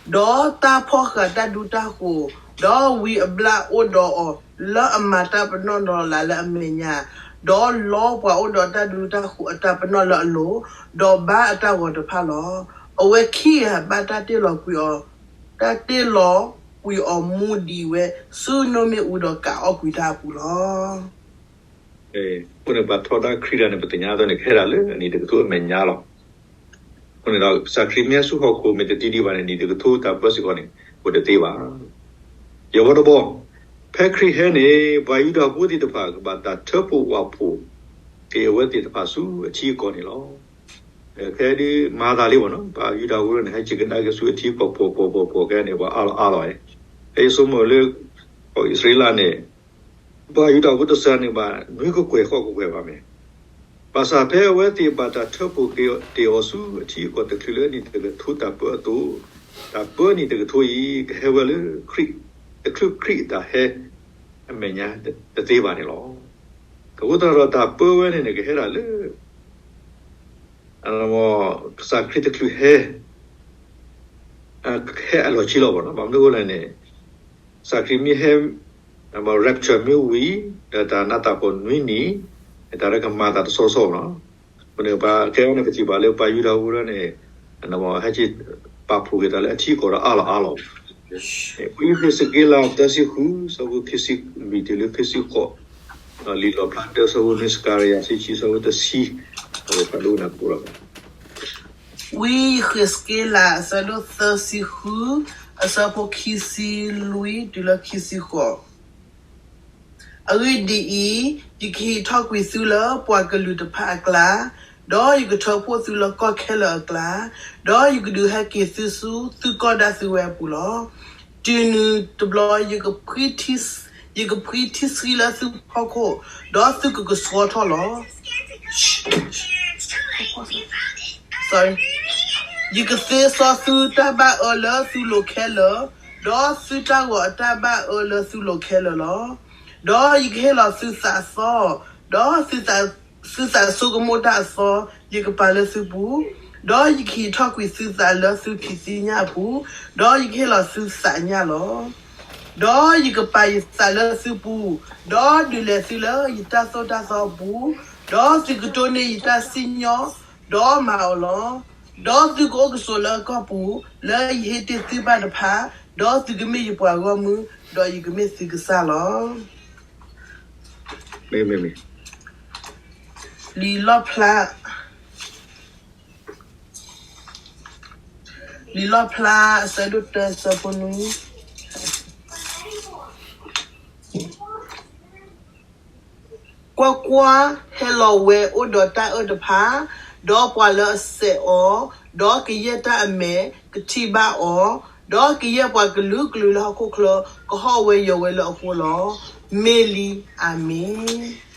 ဒီးတၢ်ဖီၣ်ဃာ်တၢ်ဒူတၢ်ဃိၤ, ဒီးဝံအဘျၣ်အိၣ်ဒီးအီၤလၢအမၤတၢ်ပနီၣ်ဒီးလၢအမဲာ်ညါ, ဒီးလီပှၤအိၣ်ဒီးတၢ်ဒူတၢ်ဃိၤအတၢ်ပနီၣ်လၢအလိၤ, ဒီးဘါအတၢ်ဂီၤတဖၣ်လီၤ. အဝဲခံဂၤဘၣ်တၢ်တ့ၢ်လီၤကွံာ်အီၤ, တၢ်တ့ၢ်လီၤကွံာ်အီၤမူဒံးဝဲဆူနိမ့ၣ်အူဒီးကးအီၣ်ကွံာ်တၢ်အပူၤလီၤ. အဃိန့ၣ် ပှၤထီဒါခရံာ်တဂၤန့ၣ် ပသ့ၣ်ညါအသိးန့ၣ် ကဟဲဒၣ်လၢအနံၣ်တကထိအမဲာ်ညါလီၤ. အဃိန့ၣ်ဒီး ကစၢ်ခရံာ်မ့ၢ်ဟဲဆူဟီၣ်ခိၣ်မ့ၢ်တတုၤဒံးဘၣ်န့ၣ် နံၣ်တကထိတၢ်ပၢစ့ၢ်ကီးန့ၣ် အိၣ်တသ့ဘၣ်. ယဲၢ်ဘီတဘီ, ဖဲခရံာ်ဟဲန့ၣ် ပှၤယူဒၤဖိသ့ၣ်တဖၣ်ကဘၣ်တၢ်ထၢဖှိၣ်ဝၣ်ဖှိၣ်က့ၤအဝဲသ့ၣ်တဖၣ်ဆူအထံအကီၢ်န့ၣ်လီၤ. ခဲဒုးမၤသးလံဘၣ်နီၤ, ပှၤယူဒၤဖိန့ၣ် ဟဲက့ၤကဒါက့ၤဆူအထံအကီၢ်ဖှိၣ်ဖှိၣ်ဖှိၣ်ဖှိၣ်ခဲန့ၣ် ပှၤအါလီၤအါလီၤ, ဖဲယဆိကမိၣ်လၢ အံၣ်စရ့လးန့ၣ် ပှၤယူဒၤဖိတစှၤန့ၣ်ဘၣ် နွံကကွဲၢ်ဃိးကကွဲၢ်ဘၣ်မ့ၢ်, ဘၣ်ဆၣ်ဖဲအဝဲသ့ၣ်ဘၣ်တၢ်ထၢဖှိၣ်က့ၤအီၤဆူအထံအကီၢ်တချုးလၢနံၣ်တကထိတၢ်ပၢအသိး, တၢ်ပၢနံၣ်တကထိအံၤ ကဟဲဝဲလၢခရံာ်, တချုးခရံာ်အတၢ်ဟဲအမဲာ်ညါတသ့ဘၣ်န့ၣ်လီၤ. အဃိသတးဒီးတၢ်ပၢဝဲန့ၣ်န့ၣ် ကဟဲဒၣ်လၢ ကစၢ်ခရံာ်တချုးဟဲ ဟဲအလီၢ်ခံလီၤဘၣ်နီၤ. ဘၣ်မနုၤအဃိလဲၣ်န့ၣ် ကစၢ်ခရံာ်မ့ၢ်ဟဲ rapture မ့ၢ်ဝံၤ ဒီးတၢ်နးတၢ်ဖှီၣ်နွံနံၣ် တၢ်လၢကမၤသးတဆီဆီဘၣ်နီၤ. အဃိန့ၣ် ပှၤခဲအံၤန့ၣ် ပထံၣ်ဘၣ်လၢပှၤယူဒၤဖိလၢန့ၣ် ဟဲက့ၤပာ်ဖှိၣ်က့ၤတၢ်လၢအထံအကီၢ်ဒီးအါလီၤအါလီၤ ဝံယဃ့းစက့လး သၢဆံဃု ဆၢဖိခံဆံလွံၢ်တုၤလၢခံဆံဃိး, ဒီးလံာ်လီၣ်ဖျါတၢ ဆၢဖိနွံ, စကၤရယၤ ဆံဆံ ဆၢဖိတဆံ, ဒီးဖးဒိၣ်နၢ်ပူၤလီၤ. ဝံယဃ့းစက့လး အဆၢဒိၣ်သၢဆံဃု, အဆၢဖိခံဆံလွံၢ်တုၤလၢခံဆံဃိး. အဂ့ၢ်ဒ်အံၤ, ယကဟံးထီၣ်ကွံာ်သုလၢပှၤကလုာ်တဖၣ်အကျါ, ဒီးယကထၢဖှိၣ်သုလၢကီၢ်ခဲလၢာ်အကျါ, ဒီးယကဒုးဟဲက့ၤသုဆူသုကီၢ်ဒၣ်သုဝဲအပူၤလီၤ. တုၤနုၤတဘျီ ယကဖှံထံဆှံလၢသုဖီခိၣ်, ဒီးသုကကဆှီထီၣ်လီၤ. ယကသ့စီသုတၢ်ဘၣ်အၢလၢသုလိၤခဲလၢာ်, ဒီးသုတၢ်ဂီၤအတၢ်ဘၣ်အၢလၢသုလိၤခဲလၢာ်လီၤ. ဒီးယကဟ့ၣ်လီၤသုသးအသီ, ဒီးသုသးဆိကမိၣ်တၢ်အသီ ယကပာ်လၢသုပူၤ, ဒီးယကဟံးထီၣ်ကွံာ်သုသးလၢသုထံၣ်သ့ၣ်ညါအပူၤ, ဒီးယကဟ့ၣ်လီၤသုသးညၣ်လီၤ. ဒီးယကပာ်ယသးလၢသုပူၤ, ဒီးဒုးလဲသုလၢယတၢ်သိၣ်တၢ်သီအပူၤ, ဒီးသုကတိၢ်န့ၢ်ယတၢ်စံၣ်ညီၣ်, ဒီးမၤအီၤလီၤ. ဒီးသုကအိၣ်ကဆိးလၢကီၢ်ပူၤ, လၢယဟ့ၣ်တ့ၢ်သုဘၣ်တဖၣ်, ဒီးသုကမ့ၢ်ယပှၤဂီၢ်မုၢ်, ဒီးယကမ့ၢ်သုကစၢ်လီၤ. လံာ်လီၣ်ဖျါ လံာ်လီၣ်ဖျါ အဆၢဒိၣ်တၢ အဆၢဖိနွံ, ဒီးကွၢ်, ဟဲလီၤဝဲအိၣ်ဒီးတၢ်အၢၣ်တဖၣ်, ဒီးပှၤလၢအစဲးအီၤ, ဒီးကယဲၢ်တၢ်အမဲာ်ကထံၣ်ဘၣ်အီၤ, ဒီးကယဲၢ်ပှၤကလုာ်ကလုာ်လၢဟီၣ်ခိၣ်ချၢ ကဟီၣ်ဝဲယီၤဝဲလၢအဃိလီၤ. မ့ၢ်လံ, အၤမ့ၣ်.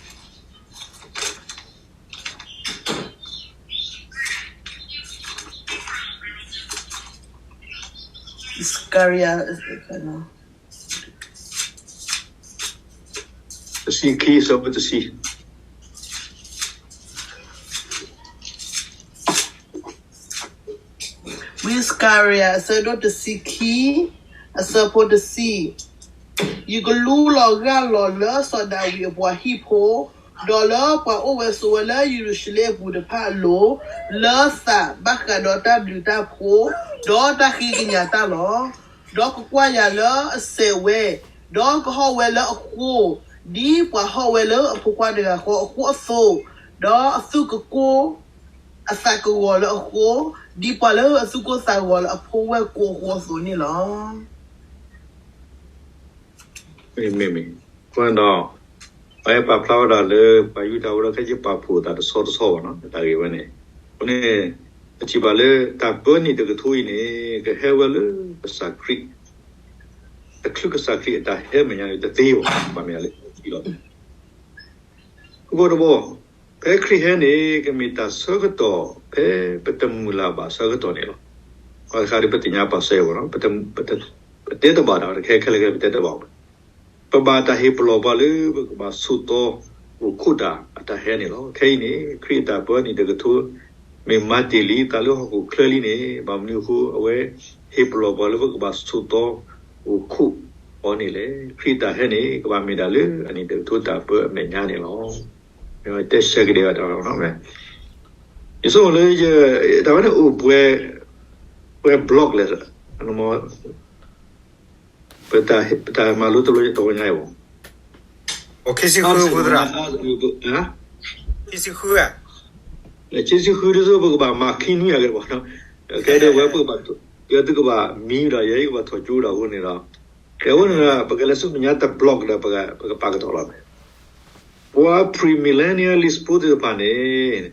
Iscariot, တဆံခံ, အဆၢဖိတဆံ. ဝံစကၤရယၤ အဆၢဒိၣ်တဆံခံ, အဆၢဖိတဆံ. ယကလူလီၤဂၢ်လီၤလၢစီၤဒၤဝံးအပှၤဟံၣ်ဖိ, ဒီးလၢပှၤအိၣ်ဝဲဆိးဝဲလၢယရူၤၡလ့ၣ်အပူၤတဖၣ်အလိၤ, လၢသးဘၣ်ဃးဒီးတၢ်ဘျုးတၢ်ဖှိၣ်, ဒီးတၢ်ဃ့ကညးတၢ်လီၤ. ဒီးကကွၢ်ယၤလၢအစဲးဝဲ, ဒီးကဟီၣ်ဝဲလၢအဃိ, ဒ်ပှၤဟီၣ်ဝဲလၢအဖိခွါတဂၤဃီအဃိအသိး, ဒီးအသူၣ်ကကိၢ်အသးကဂီၤလၢအဃိ, ဒ်ပှၤလၢအသူၣ်ကိၢ်သးဂီၤလၢအဖိဝဲၢ်ကိာ်အဃိအသိးန့ၣ်လီၤ. မ့ၢ်, မ့ၢ်, မ့ၢ်, အဃိဒီး ပှၤဟဲပာ်ဖျါဝဲဒၣ်လၢ ပှၤယူဒၤဖိဒီးခဲကပာ်ဖှိၣ်သးတဆီတဆီဘၣ်နီၤ တၢ်ဂ့ၢ်ဝဲန့ၣ်. အဃိန့ၣ် ပထံၣ်ဘၣ်လၢတၢ်ပၢနံၣ်တကထိအံၤန့ၣ် ကဟဲဝဲလၢကစၢ်ခရံာ်, တချုးကစၢ်ခရံာ်အတၢ်ဟဲမဲာ်ညါန့ၣ်တသ့ဘၣ်, ဘၣ်မ့ၢ်လၢလီၤ. အဃိတဘီ, ဖဲခရံာ်ဟဲန့ၣ် ကမ့ၢ်တၢ်ဆၢကတီၢ် ဖဲပတမုၢ်လၢ်ဘၣ်ဆၢကတီၢ်န့ၣ်လီၤ. ပှၤတခါဒီးပသ့ၣ်ညါပာ်စၢၤဝဲလီၤ. ပတ, ပတဲတဘၣ်တၢ်, ခဲခဲလၢာ်ခဲဆ့ပတဲတဘၣ်ဘၣ်. ပဘၣ်တၢ်ဟ့ၣ်ပလီၢ်ပှၤလၢပကဘၣ်ဆိးသီအိၣ်ခိးတၢ်အတၢ်ဟဲန့ၣ်လီၤ. ခဲအံၤန့ၣ် ခရံာ်အတၢ်ပၢနံၣ်တကထိ မ့ၢ်မၤတ့ၢ်လံ သးလၢဟီၣ်ခိၣ်ချၢလံန့ၣ် ဘၣ်မနုၤအဃိ အဝဲဟ့ၣ်ပလီၢ်ပှၤလၢပကဘၣ်ဆိးသီအိၣ်ခိးအီၤန့ၣ်လဲၣ်. ခရံာ်အတၢ်ဟဲန့ၣ် ကဘၣ်မ့ၢ်ဒၣ်လၢအနံၣ်တကထိတၢ်ပၢအမဲာ်ညါန့ၣ်လီၤ. တဲဆၢကဒီးတၢ်, ယဆိကမိၣ်လၢ တၢ်ဝဲန့ၣ်အိၣ်ပှဲၤ, ပှဲၤ block လဲၣ်, ပတၢ်မၤလိတဘျီတဝီညါအံၤဘၣ်. ခံဆံဃု, ခံဆံဃု, ခံဆံဃုဒ်သိးပကဘၣ်မၤခံနွံအဂ့ၢ်ဘၣ်, ကဲဒ်ဝဲပကဘၣ်, ကဲသုကဘၣ်မံဒီး ယဲယကဘၣ်ထီၣ်ကၠိဒီးအဃိန့ၣ်ဒီး, ကဲအဃိန့ၣ်ဒီး ပကလဲၤဆူမဲာ်ညါတ block ဒီး ပကပာ်ကတီၢ်လီၤန့ၣ်. ပှၤ premillennialist ဖိသ့ၣ်တဖၣ်န့ၣ်,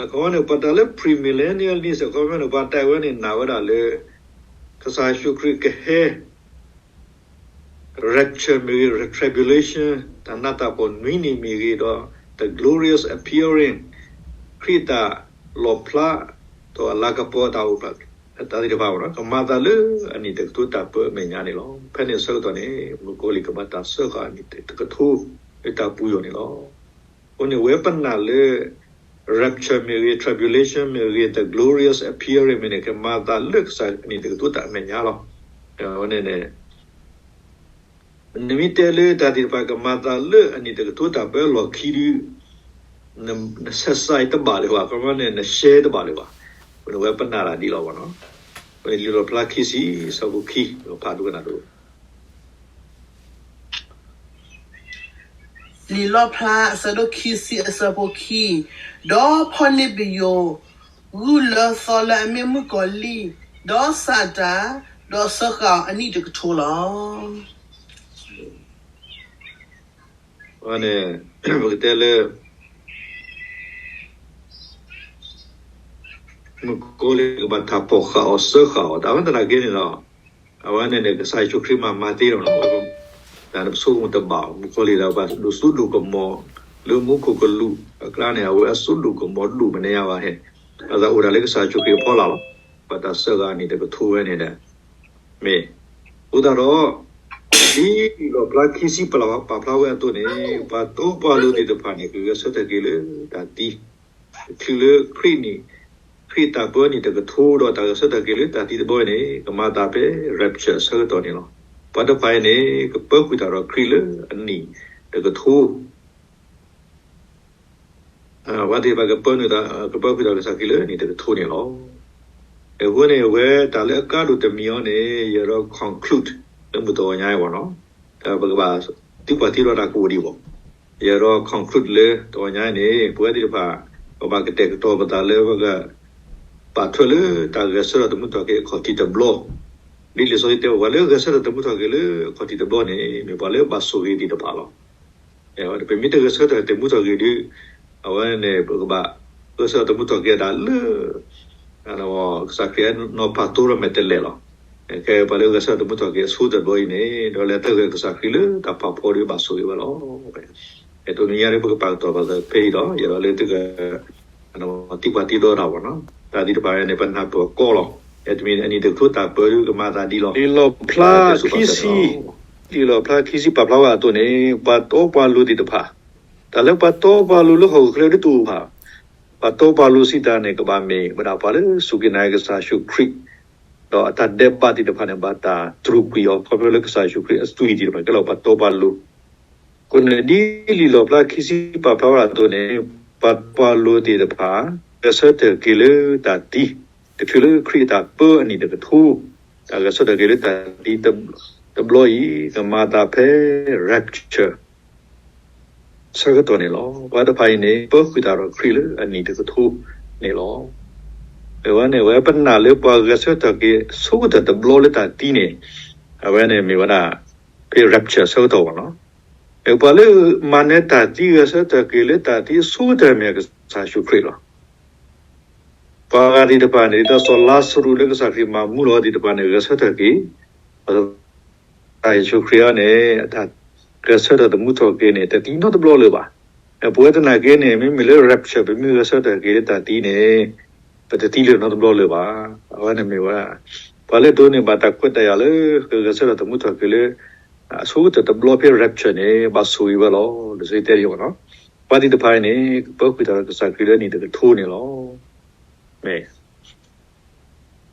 အခီပညီန့ၣ် ပှၤတၢ်လၢ premillennialist အခီပညီန့ၣ် ပှၤတဲဝဲန့ၣ် နာ်ဝဲဒၣ်လၢ ကစၢ်ယ့ၣ်ၡူးခရံာ်ကဟဲ rapture မ့ၢ်ဂ့ၤ, tribulation တၢ်နးတၢ်ဖှီၣ်နွံနံၤမ့ၢ်ဂ့ၤဒီး the glorious appearing ခရံာ်တၢ်လီၣ်ဖျါထီၣ်အလၤကပီၤတၢ်အိၣ်ဖျါ တၢ်သ့ၣ်တဖၣ် ကမၤသးလၢအနံၣ်တကထိတၢ်ပၢအမဲာ်ညါန့ၣ်လီၤ. ဖဲန့ၣ်အဆၢကတီၢ်န့ၣ် မုၣ်ကီၤလံၢ်ကဘၣ်တၢ်စၢဃာ်အနံၣ်တကထိလၢတၢ်ပူၤယိာ်န့ၣ်လီၤ. အဃိန့ၣ် ဝဲပနာ်လၢ rapture မ့ၢ်ဂ့ၤ, tribulation မ့ၢ်ဂ့ၤ, the glorious appearing မ့ၢ်ဂ့ၤန့ၣ် ကမၤသးလၢကစၢ်အနံၣ်တကထိတၢ်အမဲာ်ညါလီၤ. အဝဲန့ၣ်န့ၣ် နမ့ၢ်တဲလၢတၢ်သ့ၣ်တဖၣ်ကမၤသးလၢအနံၣ်တကထိတၢ်ပၢလီၢ်ခံဒီး နဆဲးစးတဘၣ်လၢၤဘၣ်, ခီမီန့ၣ် နရှဲတဘၣ်လၢၤဘၣ်. အဃိန့ၣ် ဝဲပနာ်တၢ်ဒ်လီၤဘၣ်နီၤ. လံာ်လီၣ်ဖျါခံဆံ အဆၢဖိခံ ဖးဒိကနၣ်ဒိ လံာ်လီၣ်ဖျါအဆၢဒိၣ်ခံဆံအဆၢဖိခံ, ဒီးဖီၣ်န့ၢ်ပယိၤ ဂုၢ်လၢသီလၢအမ့ၢ်မုၣ်ကီၤလံၢ်, ဒီးစးတၢ်, ဒီးစၢဃာ်အီၤအနံၣ်တကထိလီၤ. အဝဲန့ၣ် ပကတဲလၢ မုၣ်ကီၤလံၢ်ကဘၣ်တၢ်ဖီၣ်ဃာ်အီၤစၢဃာ်အီၤ တၢ်ဝဲသနာ်က့န့ၣ်ဒီး အဝဲန့ၣ်န့ၣ် ကစၢ်ယ့ၣ်ၡူးခရံာ်မၤမၤသ့လီၤနီၤ. တၢ်န့ၣ်ပဆိကမိၣ်တဘၣ် မုၣ်ကီၤလံၢ်ဒီးပှၤဒိၣ်စိဒိၣ်ကမီၤ လၢမူခိၣ်ကလူးအကျါန့ၣ် အဝဲအစိဒိၣ်ကမီၤဒိၣ်မနုၤယါဘၣ်ဟဲ, အသးအိၣ်ဒၣ်လၢကစၢ်ယ့ၣ်ၡူးခရံာ်အဖီလာ်လီၤ. ဘၣ်တၢ်စၢဃာ်အနံၣ်တကထိဝဲန့ၣ်ဒီး မ့ၢ် အဃိသတးဒီး ဒ်လံာ်လီၣ်ဖျါခံဆံပာ်ဖျါဝဲအသိးန့ၣ် ပှၤတီပှၤလိၤသ့ၣ်တဖၣ်န့ၣ် ကဂဲၤဆၢထၢၣ်က့ၤလၢတၢ်သံ, တချုးလၢခရံာ်န့ၣ် ခရံာ်တၢ်ပၢနံၣ်တကထိဒီးတၢ်ဂဲၤဆၢထၢၣ်က့ၤလၢတၢ်သံတဘျီန့ၣ် ကမၤသးဖဲ rapture အဆၢကတီၢ်န့ၣ်လီၤ. ပှၤတဖၣ်အံၤန့ၣ် ကပၢဃုာ်တၢ်ဒီးခရံာ်လၢအနံၣ်တကထိ ပှၤသ့ၣ်တဖၣ်ကပၢနုာ်သး ကပၢဃုာ်တၢ်ကစၢ်ခရံာ်လၢအနံၣ်တကထိန့ၣ်လီၤ. အဃိန့ၣ် အဝဲတၢ်လၢအကါဒိၣ်တမံၤအံၤန့ၣ် ယအဲၣ်ဒိး conclude လၢမုၢ်တဂီၤညါအံၤဘၣ်နီၤ, ပကဘၣ်သံကွၢ်သံလီၤတၢ်ကအိၣ်ဒံးဘၣ်. ယအဲၣ်ဒိး conclude လၢတဂီၤညါအံၤန့ၣ် ပဝဲသ့ၣ်တဖၣ် ပဘၣ်ကတဲာ်ကတီၤပသးလၢပက ပာ်ထွဲလၢတၢ်ဂဲၤဆၢထၢၣ်သမူထီၣ်က့ၤအခီၣ်ထံးတဘျီ, ဒ်လံာ်စီဆှံတဲဝဲ ပှၤလၢဂဲၤဆၢထၢၣ်သမူထီၣ်က့ၤလၢအခီၣ်ထံးတဘျီန့ၣ် မ့ၢ်ပှၤလၢဘၣ်ဆိၣ်ဂ့ၤသ့ၣ်တဖၣ်လီၤ. ပမ့ၢ်တဂဲၤဆၢထၢၣ်သမူထီၣ်က့ၤဒီး အဝဲန့ၣ် ပကဘၣ်ဂဲၤဆၢထၢၣ်သမူထီၣ်က့ၤဒၣ်လၢ ကစၢ်ခရံာ်နီၤဖးတိၢ်ထီၣ်မဲာ်တဲးလဲးလီၤ. ခဲအံၤပှၤလၢဂဲၤဆၢထၢၣ်သမူထီၣ်က့ၤအဆိကတၢၢ်တဘျီအံၤန့ၣ် ဒီးလဲၤသဂၢၢ်ကစၢ်ခရံာ်လၢတၢ်ဖးဖီဒီးဘၣ်ဆိၣ်ဂ့ၤဝဲလီၤ. တနံၤညါဒီး ပကပာ်ကတီၤဘၣ်သးဖဲအံၤဒီး ယအဲၣ်ဒိးလၢသုက သံကွၢ်သံဒိးတၢ်ဘၣ်နီၤ, တၢ်သ့ၣ်တဖၣ်န့ၣ် ပနၢ်ပၢၢ်ကီးလီၤ. တမံၤအနံၤတကထိတၢ်ပၢဒုကမၤသးဒ်လီၤ. လံာ်လီၣ်ဖျါခံဆံ, လံာ်လီၣ်ဖျါခံဆံပာ်ဖျါဝဲအသိးန့ၣ် ပှၤတီပှၤလိၤသ့ၣ်တဖၣ်, တၢ်လၢပှၤတီပှၤလိၤလၢဟီၣ်ခိၣ်ချၢဒ်တအိၣ်ဘၣ်, ပှၤတီပှၤလိၤစံးတၢ်န့ၣ် ကဘၣ်မ့ၢ်ဝဲဒၣ်ပှၤလၢစူၢ်က့ၤနာ်က့ၤကစၢ်ယ့ၣ်ၡူးခရံာ်, ဒီးအတၢ်ဒဲးဘးသ့ၣ်တဖၣ်န့ၣ် ဘၣ်တၢ်တြူာ်ကွံာ်အီၤ ခီဖျိလၢကစၢ်ယ့ၣ်ၡူးခရံာ်အသွံၣ်သ့ၣ်တဖၣ် ကဲလီၤပှၤတီပှၤလိၤ အဃိန့ၣ် ဒ်လံာ်လီၣ်ဖျါခံဆံပာ်ဖျါဝဲဒၣ်အသိးန့ၣ် ပှၤတီပှၤလိၤသ့ၣ်တဖၣ် ဂဲၤဆၢထၢၣ်က့ၤလၢတၢ်သံ, တချုးလၢခရံာ်အတၢ်ပၢအနံၣ်တကထိ, တၢ်ဂဲၤဆၢထၢၣ်က့ၤလၢတၢ်သံတဘျီအံၤ ကမၤသးဖဲ rapture ဆၢကတီၢ်န့ၣ်လီၤ. ပှၤတဖၣ်အံၤန့ၣ် ပၢဃုာ်တၢ်ဒီးခရံာ်လၢအနံၣ်တကထိန့ၣ်လီၤ. အဝဲန့ၣ် အဝဲပနာ်လၢပှၤဂဲၤဆၢထၢၣ်က့ၤအဆိကတၢၢ်တဘျီလၢတၢ်သံန့ၣ် အဝဲန့ၣ်မ့ၢ်ဝဲဒၣ် ဖဲ rapture ဆၢကတီၢ်ဘၣ်နီၤ. ပှၤလၢမၤနၢၤတၢ်သံ ဂဲၤဆၢထၢၣ်က့ၤလၢတၢ်သံအဆိကတၢၢ်မ့ၢ်ကစၢ်ယ့ၣ်ၡူးခရံာ်လီၤ. ပှၤဂၤသ့ၣ်တဖၣ်န့ၣ် ဒ်သိးစီၤလါစရူးလၢကစၢ်ခရံာ်မၤမူလီၤသ့ၣ်တဖၣ်န့ၣ် ဂဲၤဆၢထၢၣ်က့ၤ, ကစၢ်ယ့ၣ်ၡူးခရံာ်အံၤန့ၣ် အတၢ်ဂဲၤဆၢထၢၣ်သမူထီၣ်က့ၤန့ၣ် တသံနီတဘျီလၢၤဘၣ်. ပဝဲသနာ်က့န့ၣ် မ့မ့ၢ်လၢ rapture ပမ့ၢ်ဂဲၤဆၢထၢၣ်က့ၤလၢတၢ်သံန့ၣ် ပတသံလၢၤနီတဘျီလၢၤဘၣ်. အဝဲန့ၣ်မ့ၢ်ဝဲ ပှၤလၢဒိးန့ၢ်ဘၣ်တၢ် ခွဲးတၢ်ယာ် လၢကဂဲၤဆၢထၢၣ်သမူထီၣ်က့ၤလၢ အဆိကတၢၢ်တဘျီဖဲ rapture န့ၣ် ဘၣ်ဆိၣ်ဂ့ၤဝဲလီၤ. လံာ်စီဆှံတဲဒ်အံၤဘၣ်နီၤ, ပှၤသ့ၣ်တဖၣ်အံၤန့ၣ် ကပၢဃုာ်တၢ်ဒီးကစၢ်ခရံာ်လၢအနံၣ်တကထိန့ၣ်လီၤ. မ့ၢ်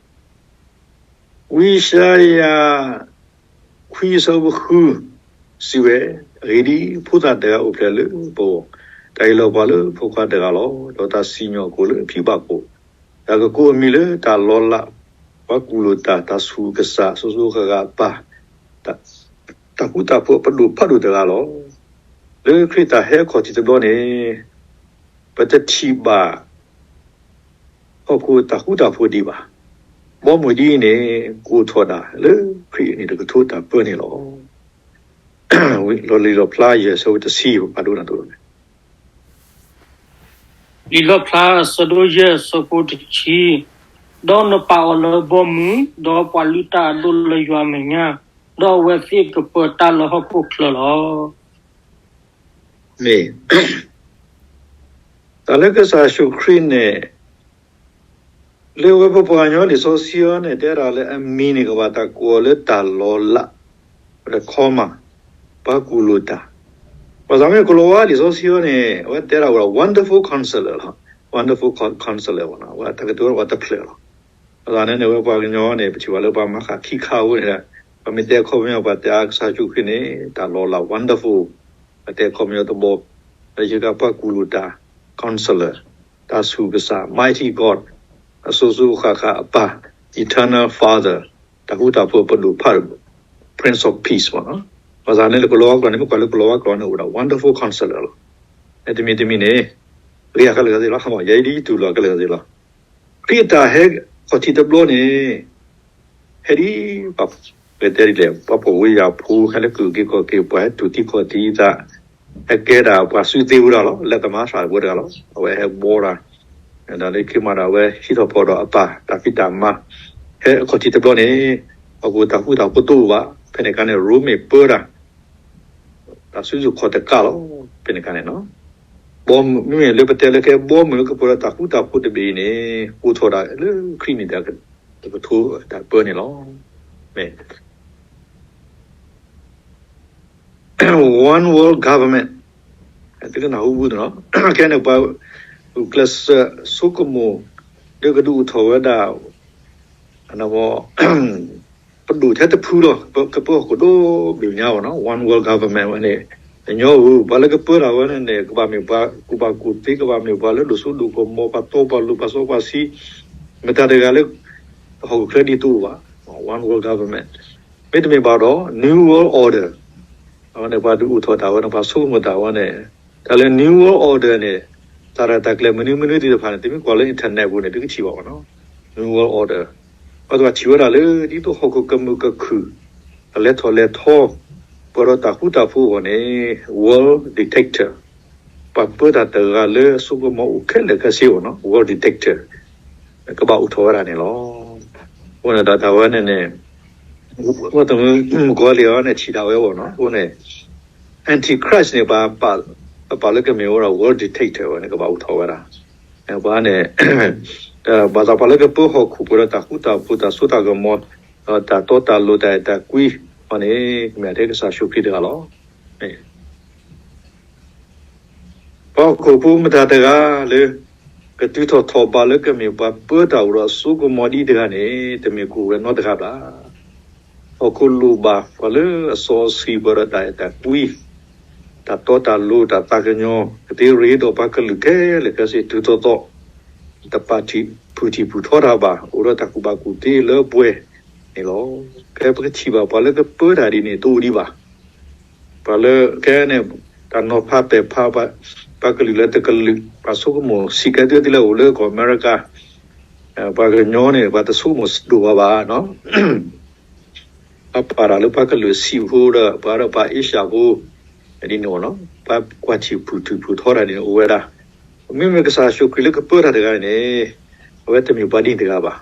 ဝံယၡါယၤ ခွံအဆၢဖိဃု စံးဝဲ, အဂ့ၢ်ဒ်အံၤ, ဖိသၣ်တဂၤအိၣ်ဖျဲၣ်လၢပဂီၢ်, တၢ်အ့ၣ်လိာ်ပှၤလၢဖိခွါတဂၤလီၤ. ဒီးတၢ်စံၣ်ညီၣ်ကွီၢ်လၢအဖံဘၣ်ခိၣ်, တၢ်ကကိးအမံၤလၢတၢ်လီၤလး, ပှၤကူၣ်လိာ်တၢ်, တၢ်ဆူၣ်ကစၢ်, စိၤစိၤဃၣ်ဃၣ်အပၢ်, တၢ်ဃူတၢ်ဖိးအပဒိၣ်ဖးဒိၣ်တဂၤလီၤ. လၢခရံာ်တၢ်ဟဲအခီၣ်ထံးတဘျီန့ၣ် ပတထံၣ်ဘၣ် ဟီၣ်ခိၣ်တၢ်ဃူတၢ်ဖိးဒံးဘၣ်. ဘီမုၢ်ဒ်အံၤန့ၣ် ကအိၣ်ထီၣ်ဒၣ်လၢခရံာ်အနံၣ်တကထိတၢ်ပၢန့ၣ်လီၤ. လီၢ်လံၤလီၣ်ဖျါယဲၢ်ဆၢဖိတဆံ ပပာ်ဒိၣ်နၤတအိၣ်န့ၣ် လံာ်လီၣ်ဖျါအဆၢဒိၣ်ယဲၢ်အဆၢဖိတဆံ, ဒီးနပာ်အီၤလၢဘီမုၢ်, ဒီးပှၤလုၢ်တၢ်အဒိၣ်လၢယွၤအမဲာ်ညါ, ဒီးအဝဲသ့ၣ်ကပၢတၢ်လၢဟီၣ်ခိၣ်ချၢလီၤ. မ့ၢ် တၢ်လၢကစၢ်ယ့ၣ်ၡူးခရံာ်န့ၣ် လၢဝဲပပှၤကညီလံာ်စီဆှံအံၤန့ၣ် တဲဒၣ်လၢအမံၤန့ၣ် ကဘၣ်တၢ်ကိးအီၤလၢတၢ်လီၤလး, ပှၤတခီမး, ပှၤကူၣ်လိာ်တၢ်, ဘၣ်ဆၣ်မ့ၢ်ကလီၤဝါလံာ်စီဆှံအံၤန့ၣ် အဝဲတဲဒၣ်ဝဲဒၣ် Wonderful Counselor လီၤ. Wonderful Coun- Counselor ဘၣ်နီၤ, အဝဲတၢ်ကတိၤဝဲဒၣ်ပှၤတဖျၢၣ်လီၤ. ဘၣ်ဆၣ်န့ၣ်န့ၣ် ဝဲပှၤကညီန့ၣ် ပထံၣ်ဘၣ်လၢပှၤမၤဃာ်ခံခါအဃိန့ၣ်, ပှၤမ့ၢ်တဲအခီပညီ ပှၤတဲအါကစၢ်ယ့ၣ်ၡူးခရံာ်န့ၣ် တၢ်လီၤလး Wonderful, ပှၤတဲအခီပညီတဘီ, လၢယကပှၤကူၣ်လိာ်တၢ် Counselor, တၢ်ဆူၣ်ကစၢ် Mighty God, အစိၤစိၤဃၣ်ဃၣ်အပၢ် Eternal Father, တၢ်ဃူတၢ်ဖိးအပဒိၣ်ဖးဒိၣ် Prince of Peace ဘၣ်နီၤ. ဘၣ်ဆၣ်န့ၣ်လၢကလီၤဝါကျိာ်န့ၣ် မ့ၢ်ကွၢ်လၢကလီၤဝါကျိာ်န့ၣ် အိၣ်ဒၣ် Wonderful Counselor လီၤ. တမံၤတမံၤန့ၣ် ဂ့ၤအကလုာ်ကသ့ၣ်လီၤ, ယဲဒ်တူၢ်လိာ်အကလုာ်ကသ့ၣ်လီၤ. ခရံာ်အတၢ်ဟဲခီၣ်ထံးတဘျီန့ၣ် ဟဲဒ် ပှၤတဲဒ်လဲၣ်, ပှၤဖှီၣ်ဖိယာ်ဖိ, ဟဲလၢကုၢ်က့ၤခီၣ်က့ၤ, ပှၤဟဲတူၢ်သံခီၣ်သံသး, ဟဲကဲဒၣ်ပှၤစုသ့ဝဲဒၣ်လီၤ, လၢကမၤစှၤဝဲတဂၤလီၤ. အဝဲဟဲဘှီတၢ်, ဒီးလၢခံမးဒီး အဝဲဟံးထီၣ်ဖီၣ်ဒီးအပၢ်တၢ်ဖံးတၢ်မၤ, ဟဲအခီၣ်ထံးတဘျီန့ၣ် ဟီၣ်ခိၣ်တၢ်ဃူတၢ်ဖိးတအိၣ်ဘၣ်. ဖဲန့ၣ်အခါန့ၣ် ရိမ့ၤပၢတၢ် တၢ်စုဆူၣ်ခီၣ်တကးလီၤ. ဖဲန့ၣ်အခါန့ၣ် ဘီမုၢ် မ့မ့ၢ်လၢပတဲလၢကဲဘီမုၢ်လၢကပၢၤဒီးတၢ်ဃူတၢ်ဖိးတဘ့ၣ်အံၤန့ၣ် အိၣ်ထီၣ်ဒၣ်လၢခရံာ်နံၣ်တကထိတၢ်ပၢန့ၣ်လီၤ. မ့ၢ် One World Government, သုကနၢ်ဟူဘူးတနီၤ, ခဲန့ၣ် ပှၤဂုာ်ကျဲးစၢးဆိကမိၣ် ဒီးကဒုးအိၣ်ထီၣ်ဝဲဒၣ် ပဒိၣ်ထဲတဖုလီၤ. ကပၢဟီၣ်ခိၣ်ဒိၣ်ဘ့ၣ်ညါဘၣ်နီၤ, One World Government ဝဲန့ၣ် တညီဧိၤ, ပှၤလၢကပၢတၢ်ဝဲန့ၣ်န့ၣ် ကဘၣ်မ့ၢ်ပှၤကူၣ်ဘၣ်ကူၣ်သ့, ကဘၣ်မ့ၢ်ပှၤလၢဒိၣ်စိဒိၣ်ကမီၤ, ပှၤတီပှၤလိၤ, ပှၤစီပှၤဆှံ, မတၤတဂၤလၢ ဟီၣ်ခိၣ်ချၢဒ်တအိၣ်ဘၣ်, One World Government. မ့တမ့ၢ်ဘၣ်ဒီး New World Order အဝဲန့ၣ် ပှၤဒုးအိၣ်ထီၣ်တၢ်ဝဲန့ၣ် ပှၤဆိကမိၣ်တၢ်ဝဲန့ၣ်, တၢ်လၢ New World Order န့ၣ် တၢ်ရဲၣ်တၢ်ကျဲၤမနုၤမနုၤသ့ၣ်တဖၣ်န့ၣ် တမ့ၢ်ကွၢ်လၢ internet ပူၤန့ၣ် သုကထံၣ်ဘၣ်ဘၣ်နီၤ, New World Order. ပှၤတဖၣ်ထံၣ်ဝဲဒၣ်လၢ ဒ်သိးဟီၣ်ခိၣ်ကမုာ်ကခုၣ်, အလဲၤထီၣ်လဲၤထီ, ပှၤဒီးတၢ်ဃူတၢ်ဖိးအဂီၢ်န့ၣ် World Detector, ပှၤပၢတၢ်တဂၤလၢအစိကမီၤအိၣ်ခဲလၢာ်ခဲဆ့အဂီၢ်နီၤ, World Detector ကဘၣ်အိၣ်ထီၣ်ဝဲဒၣ်န့ၣ်လီၤ. အဃိန့ၣ်ဒီးတၢ်ဝဲန့ၣ်န့ၣ် မုၣ်ကီၤလံၢ်အံၤန့ၣ် ထံၣ်ဒၣ်ဝဲအဂီၢ်နီၤ, အဃိန့ၣ် Antichrist န့ၣ် ပှၤပာ်လၢကမ့ၢ်ဝဲဒၣ် World Detector ဝဲန့ၣ် ကဘၣ်အိၣ်ထီၣ်ဝဲဒၣ် ပှၤန့ၣ် ဘၣ်သးပှၤလၢကပၢဟီၣ်ခိၣ်ပှဲၤဒီးတၢ်ဃူတၢ်ဖိး တၢ်စိတၢ်ကမီၤ ဒီးတၢ်တီတၢ်လိၤ တၢ်အဲၣ်တၢ်ကွံအဂီၢ်န့ၣ် ကမ့ၢ်ထဲကစၢ်ယ့ၣ်ၡူးခရံာ်တဂၤလီၤ. ပှၤဟီၣ်ခိၣ်ဖိမတၤတဂၤလၢ ကတုၤထီၣ်ထီၣ်ဘးလၢကမ့ၢ်ပှၤပၢတၢ်အိၣ်ဒီးအစိကမီၤဒ်တဂၤန့ၣ် တမ့ၢ်ကအိၣ်ဝဲနီတဂၤဘၣ်. ဟီၣ်ခိၣ်လိၣ်ဘၣ်ပှၤလၢအစီအဆှံ ပှၤဒီးတၢ်အဲၣ်တၢ်ကွံ တၢ်တီတၢ်လိၤ တၢ်သးကညီၤ ကသ့ရ့ဒီးပှၤကလုာ်ခဲလၢာ်ခဲဆ့ တုၤထီၣ်ထီၣ် တပာ်ထံၣ်ဖုၣ်ထံၣ်ဖုၣ်ထီတၢ်ဘၣ် အိၣ်ဒီးတၢ်ကူၣ်ဘၣ်ကူၣ်သ့လၢပှဲၤန့ၣ်လီၤ. ဖဲပကထံၣ်ဘၣ်ပှၤလၢကပၢတၢ်ဒ်န့ၣ်တအိၣ်ဒံးဘၣ်. ပှၤလၢကဲန့ၣ် တၢ်နီၤဖးပဲာ်ဖး ပှၤကလုာ်လၢတကလုာ် ပှၤဆိကမိၣ်စံးကဲသုသ့လၢအိၣ်လၢကီၢ်အမဲရကၤ ပှၤကညီန့ၣ် ပှၤတဆိကမိၣ်ဒိၣ်ဘၣ်ဘၣ် ပှၤပာ်တၢ်လၢပှၤကလုာ်ဆံးဖိဒီး ပှၤဒီးပှၤအ့ရှၢၣ်ဖိ ဒ်န့ၣ်အဂီၢ်နီၤ ပှၤကွၢ်ထံၣ်ဖုၣ်ထံၣ်ဖုၣ်ထီတၢ်ဒ်န့ၣ် အိၣ်ဝဲဒၣ်. မ့မ့ၢ်ကစၢ်ယ့ၣ်ၡူးခရံာ်လၢကပၢတၢ်တဂၤန့ၣ် အဝဲတမ့ၢ်ပှၤဒ်န့ၣ်တဂၤဘၣ်.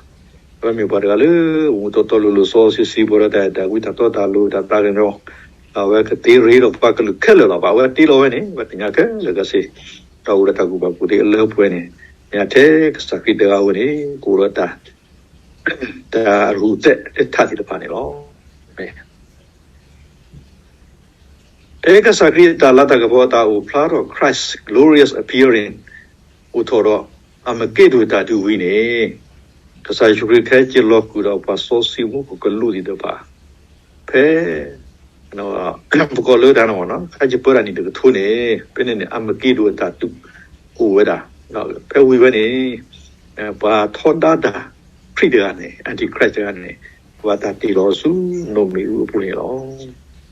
အဝဲမ့ၢ်ပှၤတဂၤလၢ မူတီတီလိၤလိၤ စီစီဆှံဆှံ ပှၤဒီးတၢ်အဲၣ်တၢ်ကွံ တၢ်တီတၢ်လိၤ တၢ်သးကညီၤ အဝဲကသ့ရ့ဒီးပှၤကလုာ်ခဲလၢာ်လီၤ. ဘၣ်အဝဲတ့လီၤဝဲန့ၣ် ပှၤသ့ၣ်ညါခဲလၢာ်ခဲဆ့ တၢ်အိၣ်ဒီးတၢ်ကူၣ်ဘၣ်ကူၣ်သ့အလၢပှဲၤန့ၣ် မ့ၢ်ထဲကစၢ်ခရံာ်တဂၤဧိၤန့ၣ် ကအိၣ်ဒီးတၢ် တၢ်ရူၢ်သဲးတထးသ့ၣ်တဖၣ်န့ၣ်လီၤ. ဖဲကစၢ်ခရံာ်အတၢ်လၤတၢ်ကပီၤ တၢ်အိၣ်ဖျါထီၣ် Christ glorious appearing အိၣ်ထီၣ်ဒီး အမ့ၢ်က့ဒိၣ်တၢ်ဒုးဝံၤန့ၣ် ကစၢ်ယ့ၣ်ၡူးခရံာ်ခဲက့ၤလီၤဃုာ်ဒီးပှၤစီဆှံမူခိၣ်ကလူးသ့ၣ်တဖၣ် ဖဲ ပကီၢ်လၢတၢ်န့ၣ် ခဲကပၢတၢ်နံၣ်တကထိန့ၣ် ဖဲန့ၣ်န့ၣ် အမ့ၢ်က့ဒိၣ်အတၢ်ဒုးအိၣ်ဝဲဒၣ် ဖဲဝံၤဝဲန့ၣ် ပှၤထီဒါတၢ်ခရံာ်တဂၤန့ၣ် Antichrist တဂၤန့ၣ် ကဘၣ်တၢ်တ့ၢ်လီၤဆူနိၣ်မ့ၣ်အူအပူၤန့ၣ်လီၤ.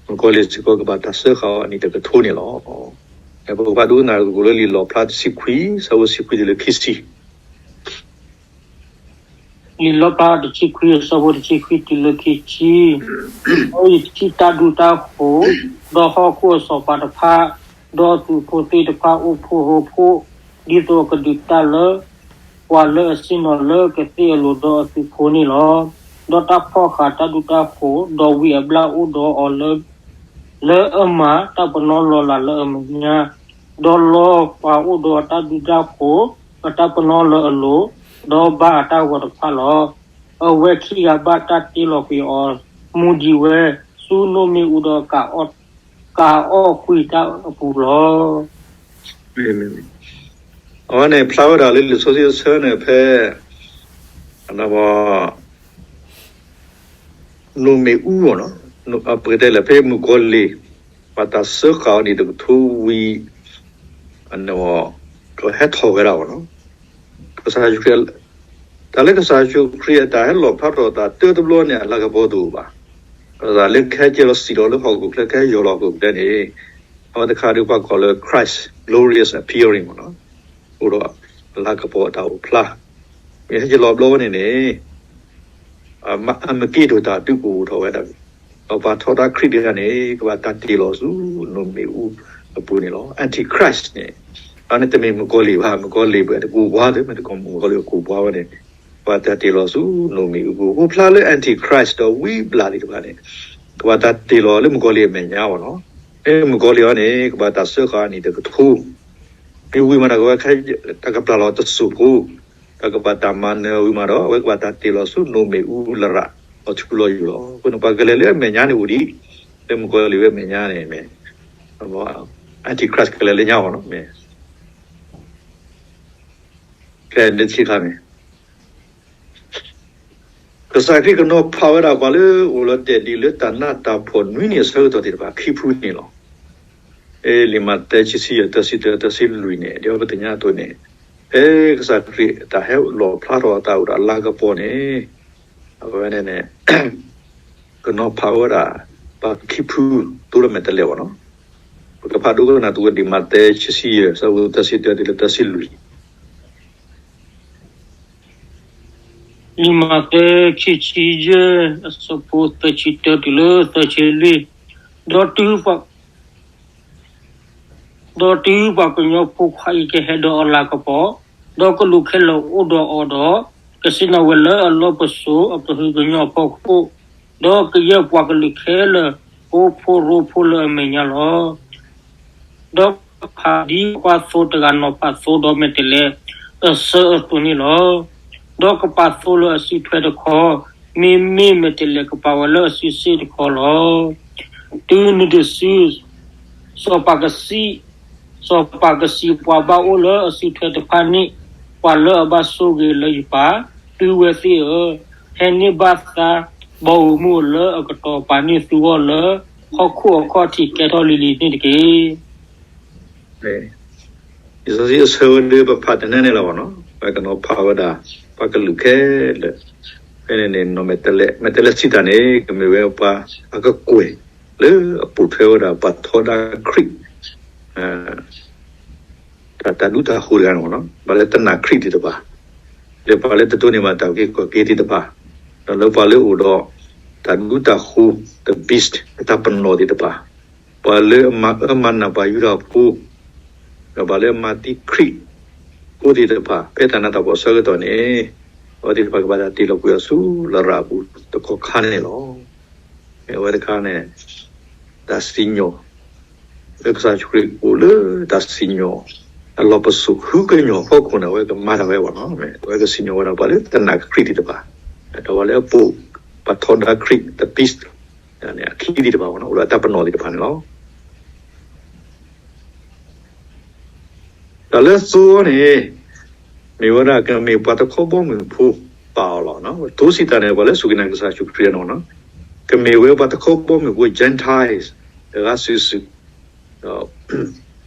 မုၣ်ကီၤလံၢ်စ့ၢ်ကီးကဘၣ်တၢ်စၢဃာ်အီၤအနံၣ်တကထိန့ၣ်လီၤ. ပကဘၣ်ဒိကနၣ်က့ၤလၢလံာ်လီၣ်ဖျါတဆံခွံ အဆၢဖိတဆံခွံတုၤလၢခံဆံ လံာ်လီၣ်ဖျါတဆံခွံ အဆၢဖိတဆံခွံတုၤလၢခံဆံ, ဒီးယထံၣ်တၢ်ဒူတၢ်ဃိၤ, ဒီးဟီၣ်ခိၣ်အစီၤပၤတဖၣ်, ဒီးသုးဖိသ့ၣ်တဖၣ်အိၣ်ဖှိၣ်ရိဖှိၣ်, ဒ်သိးကဒုးတၢ်လၢ ပှၤလၢအဆ့ၣ်နီၤလၢကသ့အလိၤဒီးအသုးဖိန့ၣ်လီၤ. ဒီးတၢ်ဖီၣ်ဃာ်တၢ်ဒူတၢ်ဃိၤ, ဒီးဝံအဘျၣ်အိၣ်ဒီးအီၤလၢ လၢအမၤတၢ်ပနီၣ်လီၤလးလၢအမဲာ်ညါ, ဒီးလီၤပှၤအိၣ်ဒီးတၢ်ဒူတၢ်ဃိၤ အတၢ်ပနီၣ်လၢအလိၤ, ဒီးဘါအတၢ်ဂီၤတဖၣ်လီၤ. အဝဲခံဂၤဘၣ်တၢ်တ့လီၤကွံာ်အီၤ မူဒံးဝဲ ဆူနိၣ်မ့ၣ်အူဒီး ကၤအီၣ်ကွံာ်တၢ်အပူၤလီၤ. အဝဲန့ၣ်ဖျါဝဲဒၣ်လၢလံာ်စီဆှံအဆၢန့ၣ် ဖဲ နိၣ်မ့ၣ်အူအဂီၢ်, ပကတဲလၢ ဖဲမုၣ်ကီၤလံၢ် ဘၣ်တၢ်စၢဃာ်အီၤနံၣ်တကထိဝံၤ ကဟဲထီၣ်ဝဲဒၣ်အဂီၢ်နီၤ. ကစၢ်ယ့ၣ်ၡူးခရံာ်, တၢ်လၢကစၢ်ယ့ၣ်ၡူးခရံာ်အတၢ်ဟဲလီၣ်ဖျါထီၣ်အသးတၢတဘျီန့ၣ် အလၤကပီၤတအိၣ်ဘၣ်. တၢ်လၢကဟဲက့ၤလီၤစံၣ်လီၤလၢဟီၣ်ခိၣ်ချၢ ကဟဲယီၢ်လီၤဟီၣ်ခိၣ်ချၢန့ၣ် အဝဲတခါဒုးပှၤကိးလၢ Christ glorious appearing မ့ၢ်နီၤ, အိၣ်ဒီးအလၤကပီၤအတၢ်အိၣ်ဖျါ, မ့ၢ်ဟဲက့ၤလီၤဘျီဝဲန့ၣ်န့ၣ် အမ့ၢ်က့ဒိၣ်တၢ်ဒုးကအိၣ်ထီၣ်ဝဲဒၣ်, ဒီးပှၤထီဒါခရံာ်တဂၤန့ၣ် ကဘၣ်တၢ်တ့ၢ်လီၤဆူနိၣ်မ့ၣ်အူအပူၤန့ၣ်လီၤ. Antichrist န့ၣ် အန့ၣ်တမ့ၢ်မုၣ်ကီၤလံၢ်ဘၣ်, မုၣ်ကီၤလံၢ်ဘၣ်တကိးပှၤသ့ၣ်မ့ၢ်တကိးမုၣ်ကီၤလံၢ်အကိးပှၤဝဲန့ၣ် ကဘၣ်တၢ်တ့ၢ်လီၤဆူနိၣ်မ့ၣ်အူပူၤ, အိၣ်ဖျါလၢ Antichrist ဒီးဝံဘျၣ်သ့ၣ်တဖၣ်န့ၣ် ကဘၣ်တၢ်တ့ၢ်လီၤလၢမုၣ်ကီၤလံၢ်အမဲာ်ညါအဂီၢ်နီၤ. မ့ၢ်မုၣ်ကီၤလံၢ်အံၤန့ၣ် ကဘၣ်တၢ်စၢဃာ်အနံၣ်တကထိ မ့ၢ်ဝံၤမးဒီး ကဝဲတၢ်ကပျၢ်လီၤတစိၢ်ဖိ, တၢ်ကဘၣ်တၢ်မၤနၢၤဝံၤမးဒီး အဝဲကဘၣ်တၢ်တ့ၢ်လီၤဆူနိၣ်မ့ၣ်အူလရာ် လီၤထူလီၤယိာ်လီၤ. အဃိန့ၣ် ပှၤကလဲၤလၢအမဲာ်ညါန့ၣ်အိၣ်ဒံး, လၢမုၣ်ကီၤလံၢ်ဝဲအမဲာ်ညါန့ၣ်မ့ၢ် Antichrist ကလဲၤလၢညါအဂီၢ်နီၤ, မ့ၢ် ကဲ နထံၣ်ခါမ့ၢ် ကစၢ်ခရံာ်ကနီၤဖးဝဲဒၣ်ပှၤလၢအိၣ်လီၤတဲာ်ဒ်လၢတၢ်နးတၢ်ဖှီၣ်နွံနံၣ်အဆၢကတီၢ်သ့ၣ်တဖၣ်ခံဖုန့ၣ်လီၤ. လံာ်မးသဲခံဆံယဲၢ် သၢဆံတၢ သၢဆံလွံၢ်န့ၣ် ဒ်ပသ့ၣ်ညါအသိးန့ၣ်, ဖဲကစၢ်ခရံာ်တၢ်ဟဲလီၣ်ဖျါထီၣ်အသးအိၣ်ဒီးအလၤကပီၤန့ၣ်, အဝဲန့ၣ်န့ၣ် ကနီၤဖးဝဲဒၣ် ပှၤခံဖု တိၢ်လၢမဲာ်တဲးလဲးဘၣ်နီၤ. ပကဖးဒိကနၣ်သကိးလံာ်မးသဲခံဆံယဲၢ် အဆၢဖိသၢဆံတၢတုၤလၢသၢဆံလွံၢ် လံာ်မးသဲခံဆံယဲၢ် အဆၢဖိသၢဆံတၢတုၤလၢသၢဆံလွံၢ်, ဒီးတုၤပှၤ ဒီးတုၤပှၤကညီဖိခွါအံၤကဟဲဒီးအလၤကပီၤ, ဒီးကလူးခဲလၢာ်အိၣ်ဒီးအီၤဒီး, ကဆ့ၣ်နီၤဝဲလၢအလီၢ်ပစိာ်အပှၤကညီအဖီခိၣ်, ဒီးကယဲၢ်ပှၤကလုာ်ခဲလၢာ် ကအိၣ်ဖှိၣ်ရိဖှိၣ်လၢအမဲာ်ညါလီၤ. ဒီးကပာ်ဒ်ပှၤသိတဂၤနီၤဖးသိဒီးမဲာ်တဲးလဲးအဆၢအသိးန့ၣ်လီၤ. ဒီးကပာ်သိလၢအစုထွဲတခီ, မ့မ့ၢ်မဲာ်တဲးလဲးကပာ်ဝဲလၢအစုစ့ၣ်တခီလီၤ. တုၤနုၤတစု, စီၤပၤကစံး, စီၤပၤကစံးပှၤဘၣ်အိၣ်လၢအစုထွဲတဖၣ်န့ၣ်, ပှၤလၢအဘၣ်ဆိၣ်ဂ့ၤလၢယပၢ်, သုဝဲသ့ၣ်ဧၢ, ဟဲန့ၢ်ဘၣ်သါဘီဧိၤမုၢ်ဧိၤလၢအကတီၤပာ်န့ၢ်သုဂီၢ်လၢ ဟီၣ်ခိၣ်အခီၣ်ထံးကဲထီၣ်လံၤလံၤန့ၣ်တက့ၢ်. လံာ်စီဆှံအဆၢဝဲဒၣ်ပဖးတနၢ်န့ၣ်လီၤဘၣ်နီၤ, ပကနီၤဖးဝဲဒၣ် ပှၤကလုာ်ခဲလၢာ်, ဖဲန့ၣ်န့ၣ် နီၢ်မဲာ်တဲးလဲး, မဲာ်တဲးလဲးစံးတၢ်န့ၣ် ကမ့ၢ်ဝဲပှၤအကကွဲၢ်လၢအပိာ်ထွဲဝဲဒၣ် ပှၤထီဒါခရံာ် တၢ် တၢ်ဒူတၢ်ဃိၤတဂၤန့ၣ်လီၤ. ပှၤလၢတနာ်ခရံာ်သ့ၣ်တဖၣ်, လၢပှၤလၢတဒိးန့ၢ်ဘၣ်တၢ်အုၣ်က့ၤခီၣ်က့ၤသ့ၣ်တဖၣ်, ဒီးလၢပှၤလၢအိၣ်ဒီး တၢ်ဒူတၢ်ဃိၤ the beast အတၢ်ပနီၣ်သ့ၣ်တဖၣ်, ပှၤလၢအမၤအၢမၤနးပှၤယူဒၤဖိ, ဒီးပှၤလၢအမၤသံခရံာ်ဖိသ့ၣ်တဖၣ် ဖဲတၢ်နးတၢ်ဖှီၣ်အဆၢကတီၢ်န့ၣ်, အဝဲသ့ၣ်တဖၣ်ကဘၣ်တၢ်တ့ၢ်လီၤကွံာ်အီၤဆူလရာ်အပူၤတကီၢ်ခါန့ၣ်လီၤ. အဝဲတခါန့ၣ် တၢ်စံၣ်ညီၣ် လၢကစၢ်ယ့ၣ်ၡူးခရံာ်အိၣ်လၢတၢ်စံၣ်ညီၣ် အလီၢ်ပစိာ် ဃုကညီၤအဖီခိၣ်န့ၣ် အဝဲကမၤတၢ်ဝဲဘၣ်နီၤ, အဝဲကစံၣ်ညီၣ်ဝဲဒၣ်ပှၤလၢတနာ်ခရံာ်သ့ၣ်တဖၣ်, ဒီးပှၤလၢအပိာ် ပှၤထီဒါခရံာ် the beast န့ၣ် အခံသ့ၣ်တဖၣ် အိၣ်ဒီးအတၢ်ပနီၣ်သ့ၣ်တဖၣ်န့ၣ်လီၤ. တၢ်လၢသိန့ၣ် မ့ၢ်ဝဲဒၣ်ကမ့ၢ်ပှၤတခီဘီမုၢ်ဖိပာ်အီၤလီၤ. သိစံးတၢ်န့ၣ် ပှၤလၢအစူၢ်က့ၤနာ်ကစၢ်ယ့ၣ်ၡူးခရံာ်အနီၢ်နီၤ, ကမ့ၢ်ဝဲပှၤတခီဘီမုၢ်ဖိ Gentiles တဂၤစုာ်စုာ်, ဒီး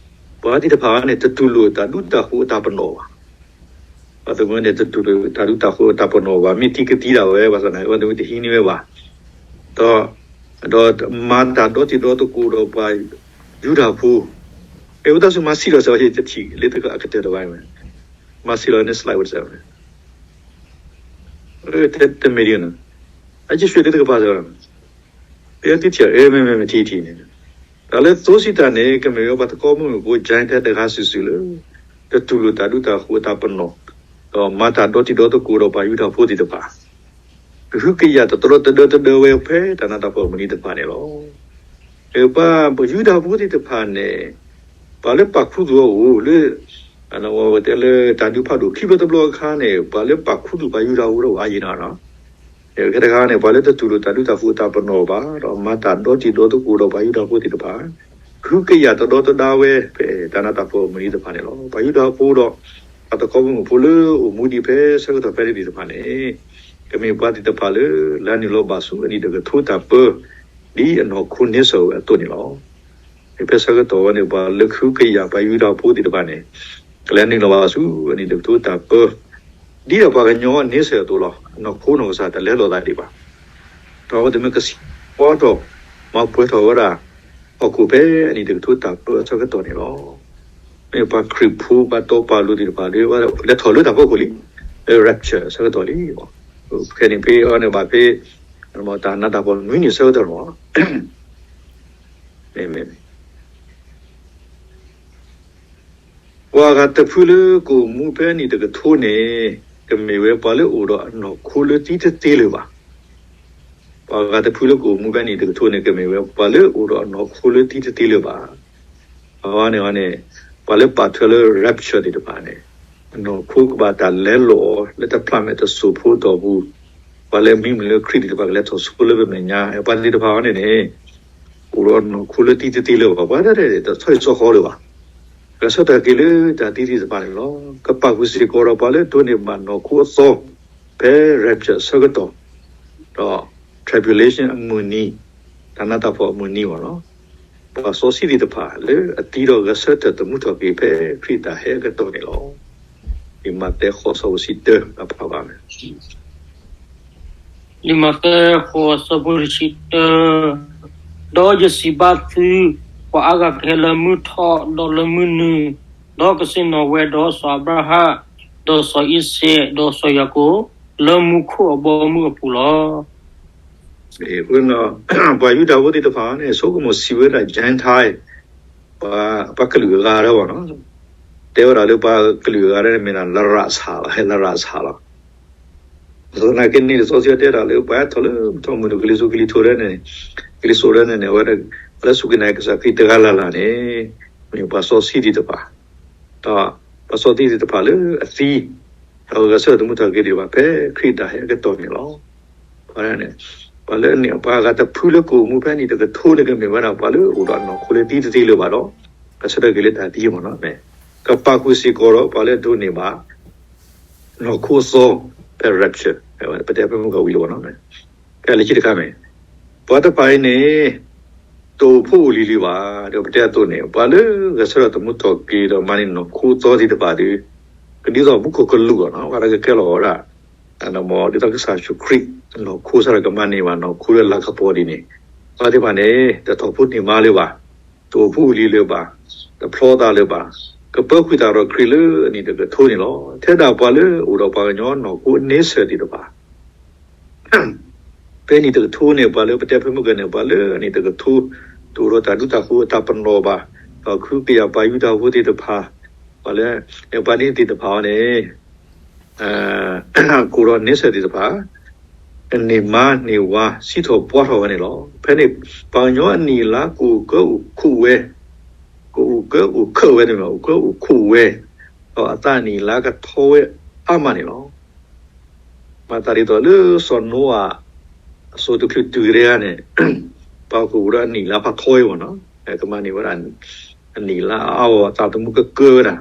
ပှၤသ့ၣ်တဖၣ်န့ၣ် တတူၢ်လိာ်တၢ်ဒူတၢ်ဃိၤအတၢ်ပနီၣ်ဘၣ်. ပှၤတမုၢ်န့ၣ် တတူၢ်လိာ်တၢ်ဒူတၢ်ဃိၤအတၢ်ပနီၣ်ဘၣ်, မ့ၢ်ထံကသံဒၣ်ဝဲ ဘၣ်ဆၣ်န့ၣ် အဝဲတမ့ၢ်တဟံးန့ၢ်ဝဲဘၣ်. ဒီး ဒီးမၤတၢ်ဒီတံၤဒီသကိးဒီးပှၤယူဒၤဖိ, အဲၣ်ဝဲတၢ်ဆူမၤစံၣ်လီၤစၢၤဝဲတထံၣ်လၢတကအကတၢၢ်တဘၣ်ဝဲ, မၤစံၣ်လီၤန့ၣ် slide ဝဲတစဲးဝဲ, တမ့ၢ်ဒ်န့ၣ်, အယ့ၣ်ၡူးလၢတကပၤစၢၤဝဲ, ပယီၤတထံၣ် အဲၣ်မ့မ့ၢ်မ့ၢ်ထံထံၣ်န့ၣ်, တၢ်လၢသိစံးတၢ်န့ၣ် ကမ့ၢ်ဝဲပှၤတခီဘီမုၢ်ဖိ Gentile တဂၤစုာ်စုာ်လၢ တတူၢ်လိာ်တၢ်ဒူတၢ်ဃိၤအတၢ်ပနီၣ်, ဒီးမၤတၢ်ဒီတံၤဒီသကိးဒီးပှၤယူဒၤဖိသ့ၣ်တဖၣ်, ကဟုကယာ်တတြီတဒၢတဒၢဝဲဖဲတၢ်နးတၢ်ဖှီၣ်မုၢ်နံၤတဖၣ်န့ၣ်လီၤ. ပှၤယူဒၤဖိသ့ၣ်တဖၣ်န့ၣ် ပှၤလၢပာ်ခူသူၣ်အီၤအိၣ်လၢ အဝဲတဲလၢတၢ်ဒုးဖးဒိၣ်ခံဘျီတဘျီအခါန့ၣ် ပှၤလၢပာ်ခူသူၣ်ပှၤယူဒၤဖိဒီးအါယံာ်နီၤ, ခဲတခါန့ၣ် ပှၤလၢတတူၢ်လိာ်တၢ်ဒူတၢ်ဃိၤအတၢ်ပနီၣ်ဘၣ် ဒီးမၤတၢ်ဒီတံၤဒီသကိးဒီးပှၤယူဒၤဖိသ့ၣ်တဖၣ်, ကဟုကယာ်တဒီတဒါဝဲဖဲတၢ်နးတၢ်ဖှီၣ်မုၢ်နံၤတဖၣ်န့ၣ်လီၤ. ပှၤယူဒၤဖိဒီး ပှၤတခီဘီမုၢ်ဖိလၢအိၣ်မူဒံးဖဲဆၢကတီၢ်ဖဲန့ၣ်သ့ၣ်တဖၣ်န့ၣ် ကမ့ၢ်ပှၤသ့ၣ်တဖၣ်လၢ လဲၤနုာ်လီၤဘၣ်ဆူအနံၣ်တကထိတၢ်ပၢ ဒ်အနီၢ်ခိန့ဆၢၣ်ဝဲအသိးန့ၣ်လီၤ. ဖဲဆၢကတီၢ်ဝဲန့ၣ် ပှၤလၢကဟုကယာ်ပှၤယူဒၤဖိသ့ၣ်တဖၣ်န့ၣ် ကလဲၤနုာ်လီၤဘၣ်ဆူအနံၣ်တကထိတၢ်ပၢ ဒ်ဒီးပှၤကညီန့ဆၢၣ်အသိးလီၤ. အနီၢ်ခိနီၢ်ကစၢ်တလဲလိာ်သးဒံးဘၣ်. ဒီးအဝဲသ့ၣ်မ့ၢ်ကစံးပီထီၣ် မၤပှဲၤထီၣ်ဝဲဒၣ် ဟီၣ်ခိၣ်ဖဲအနံၣ်တကထိတၢ်ပၢအဆၢကတီၢ်န့ၣ်လီၤ. မ့ၢ်ပှၤခရံာ်ဖိဘၣ်တီပာ်လိၤသ့ၣ်တဖၣ်ဒီး လဲၤထီၣ်လၢတၢ်ဖီခိၣ်လံ, လၢ rapture အဆၢကတီၢ်လံ. ခဲန့ၣ်ဖဲအီၤန့ၣ်ဘၣ်ဖဲ တၢ်နးတၢ်ဖှီၣ်နွံနံၣ်အဆၢကတီၢ်လီၤ. မ့မ့ၢ် ပှၤဂၤတဖုလၢကအိၣ်မူဖဲအနံၣ်တကထိန့ၣ် ကမ့ၢ်ဝဲပှၤလၢအိၣ်ဒီးအနီၢ်ခိလၢသံတသ့လၢၤဘၣ်. ပှၤဂၤတဖုလၢကအိၣ်မူဖဲအနံၣ်တကထိန့ၣ် ကမ့ၢ်ဝဲပှၤလၢအိၣ်ဒီးအနီၢ်ခိလၢသံတသ့လၢၤဘၣ်. အဝဲန့ၣ်န့ၣ် ပှၤလၢပာ်ထွဲလၢ rapture သ့ၣ်တဖၣ်န့ၣ် အနီၢ်ခိကဘၣ်တၢ်လဲလိာ်အီၤ လၢတဖျးမဲာ်တစိၢ်ဖိတီၢ်ပူၤ, ပှၤလၢမံမုာ်လၢခရံာ်သ့ၣ်တဖၣ်ကလဲၤထီၣ်ဆိလၢပမဲာ်ညါ, ပှၤသ့ၣ်တဖၣ်အံၤန့ၣ်န့ၣ် အိၣ်ဒီးအနီၢ်ခိလၢသံတသ့လၢၤဘၣ်, ပှၤတတဆီၣ်ဆီဃီလၢၤဘၣ်. ဂဲၤဆၢထၢၣ်က့ၤလၢတၢ်သံသ့ၣ်တဖၣ်န့ၣ်လီၤ. ကပာ်ဃုာ်စ့ၢ်ကီးဒီးပှၤလၢဒိးန့ၢ်ဘၣ်နီၢ်ခိအသီ ဖဲ rapture ဆၢကတီၢ်, ဒီး tribulation အမုၢ်နံၤ, တၢ်နးတၢ်ဖှီၣ်အမုၢ်နံၤဘၣ်လီၤ. ပှၤစီဆှံသ့ၣ်တဖၣ်လၢအသံဒီးဂဲၤဆၢထၢၣ်သမူထီၣ်က့ၤဖဲခရံာ်တၢ်ဟဲအကတီၢ်န့ၣ်လီၤ. လံာ်မးသဲဃိးဆၢဖိတဆံတၢ ပဖးဘၣ်မး လံာ်မးသဲဃိးဆၢဖိတဆံတၢ, ဒီးယစံးဘၣ်သု, ပှၤအါဂၤကဟဲလၢမုၢ်ထီၣ်ဒီးလၢမုၢ်နုာ်, ဒီးကဆ့ၣ်နီၤဝဲဒီးစီၤအၤဘြၤဟၣ်, ဒီးစီၤအံၤစဲး, ဒီးစီၤယၤကိာ်, လၢမူခိၣ်အဘီအမုၢ်အပူၤလီၤ. အဃိ ပှၤယူဒၤဖိသ့ၣ်တဖၣ်န့ၣ် ဆိကမိၣ်စံးဝဲဒၣ် Gentile, ပှၤကလုာ်အဂၤဒၣ်ဘၣ်နီၤ, တဲဝဲဒၣ်လၢပှၤကလုာ်အဂၤဒၣ်န့ၣ် မ့ၢ်ဒၣ်လရာ်ဆၣ်လီၤ, ဟဲလရာ်ဆၣ်လီၤ. သနာ်က့န့ၣ် လံာ်စီဆှံတဲဒၣ်လၢ ပှၤထီၣ်လၢပထီၣ်မုၢ်နုာ်ကလံၤစိးကလံၤထူးဒ်န့ၣ်, ကလံၤစိးဒ်န့ၣ်န့ၣ် အဝဲဒၣ် ပှၤလၢစူၢ်က့ၤနာ်က့ၤကစၢ်ခရံာ်တဂၤလၢ်လၢ်န့ၣ် မ့ၢ်ပှၤစီဆှံသ့ၣ်တဖၣ်, ဒီးပှၤစီဆှံသ့ၣ်တဖၣ်လၢအသံ, ဒီးဂဲၤဆၢထၢၣ်သမူထီၣ်က့ၤသ့ၣ်တဖၣ် ဖဲခရံာ်တၢ်ဟဲအကတီၢ်န့ၣ်လီၤ. န့ၣ် ပှၤလၢအန့ၣ် ပှၤဂၤတဖုလၢကအိၣ်မူဖဲအနံၣ်တကထိန့ၣ် ကမ့ၢ်ဝဲဒၣ်ပှၤလၢအိၣ်ဒီးနီၢ်ခိလၢသံတသ့လၢၤဘၣ်ဒီး ကဆၢထၢၣ်က့ၤလၢတၢ်သံမ့ၢ်နီၤ, ကပာ်ဃုာ်စ့ၢ်ကီးဒီးပှၤလၢအဒိးန့ၢ်ဘၣ် နီၢ်ခိအသီ ဖဲ rapture ပတဲဖဲမုၢ်ကဝံၤလၢၤဘၣ်နီၤ, ဖဲလၢခံတခါမ့ၢ် ပှၤတဖၣ်အံၤန့ၣ် တအိၣ်ဖိအိၣ်လံၤလံၤဘၣ်, ဒီးပတဲအသိးန့ၣ် ပှၤလၢဂဲၤဆၢထၢၣ်သမူထီၣ်က့ၤဒီးမၤန့ၢ်နီၢ်ခိအသီသ့ၣ်တဖၣ်ဒီး ကဒ်သိးမူခိၣ်ကလူးအီၤနီၤ, ပှၤလၢကကဲလီၤအီၤဒၣ် ဒ်သိးကစၢ်ယ့ၣ်ၡူးခရံာ် နီၢ်ခိစ့ၢ်ကီးကမၤန့ၢ်ဘၣ်နီၢ်ခိလၢလၤကပီၤဒ်န့ၣ်, ပှၤသ့ၣ်တဖၣ်န့ၣ် တထီၣ်ဖိန့ၢ်မါလၢၤဘၣ်, တအိၣ်ဖိအိၣ်လံၤလၢၤဘၣ်, တဖျီသးလၢၤဘၣ်, ကပၢဃုာ်သးဒီးခရံာ်လၢအနံၣ်တကထိန့ၣ်လီၤ. ထဲဒၣ်ပှၤလၢအိၣ်ဒီးပှၤကညီနီၢ်ခိအန့ဆၢၣ်သ့ၣ်တဖၣ် ဖဲအနံၣ်တကထိန့ၣ် ပှၤလၢပတဲဖဲမုၢ်ကနၢၤ ပှၤလၢအနံၣ်တကထိ တအိၣ်ဒီးတၢ်ဒူတၢ်ဃိအတၢ်ပနီၣ်ဘၣ်, ဒီးခူကယာ်ပှၤယူဒၤဖိသ့ၣ်တဖၣ် ပှၤလၢ ပှၤန့ၣ်သ့ၣ်တဖၣ်အံၤန့ၣ် ကအိၣ်ဒီးန့ဆၢၣ်သ့ၣ်တဖၣ် ကန့ၢ်မါန့ၢ်ဝၤ စံးထီၣ်ပှၢ်ထီၣ်ဝဲန့ၣ်လီၤ. ဖဲန့ၣ် ပှၤကညီအနံၣ်အလါကအိၣ်ကၢအိၣ်ခိးဝဲ, ကအိၣ်ကၢအိၣ်ခၢးဝဲန့ၣ် အိၣ်ကၢအိၣ်ခိးဝဲ, ဒီးအသးအနံၣ်အလါကထီဝဲအါမးန့ၣ်လီၤ. မၤသးဒ်သိးလၢစီၤနိအၤ အစိၤတချုးတုၤကတၢၢ်န့ၣ် ပှၤဟီၣ်ခိၣ်ဖိဒီးအနံၣ်အလါဖးထီဝဲမ့ၢ်နီၤ, ကမၤန့ၢ်ဝဲဒၣ် အနံၣ်အလါအါအါဂီၢ်ဂီၢ် အသးသမူကကၢဝဲဒၣ်.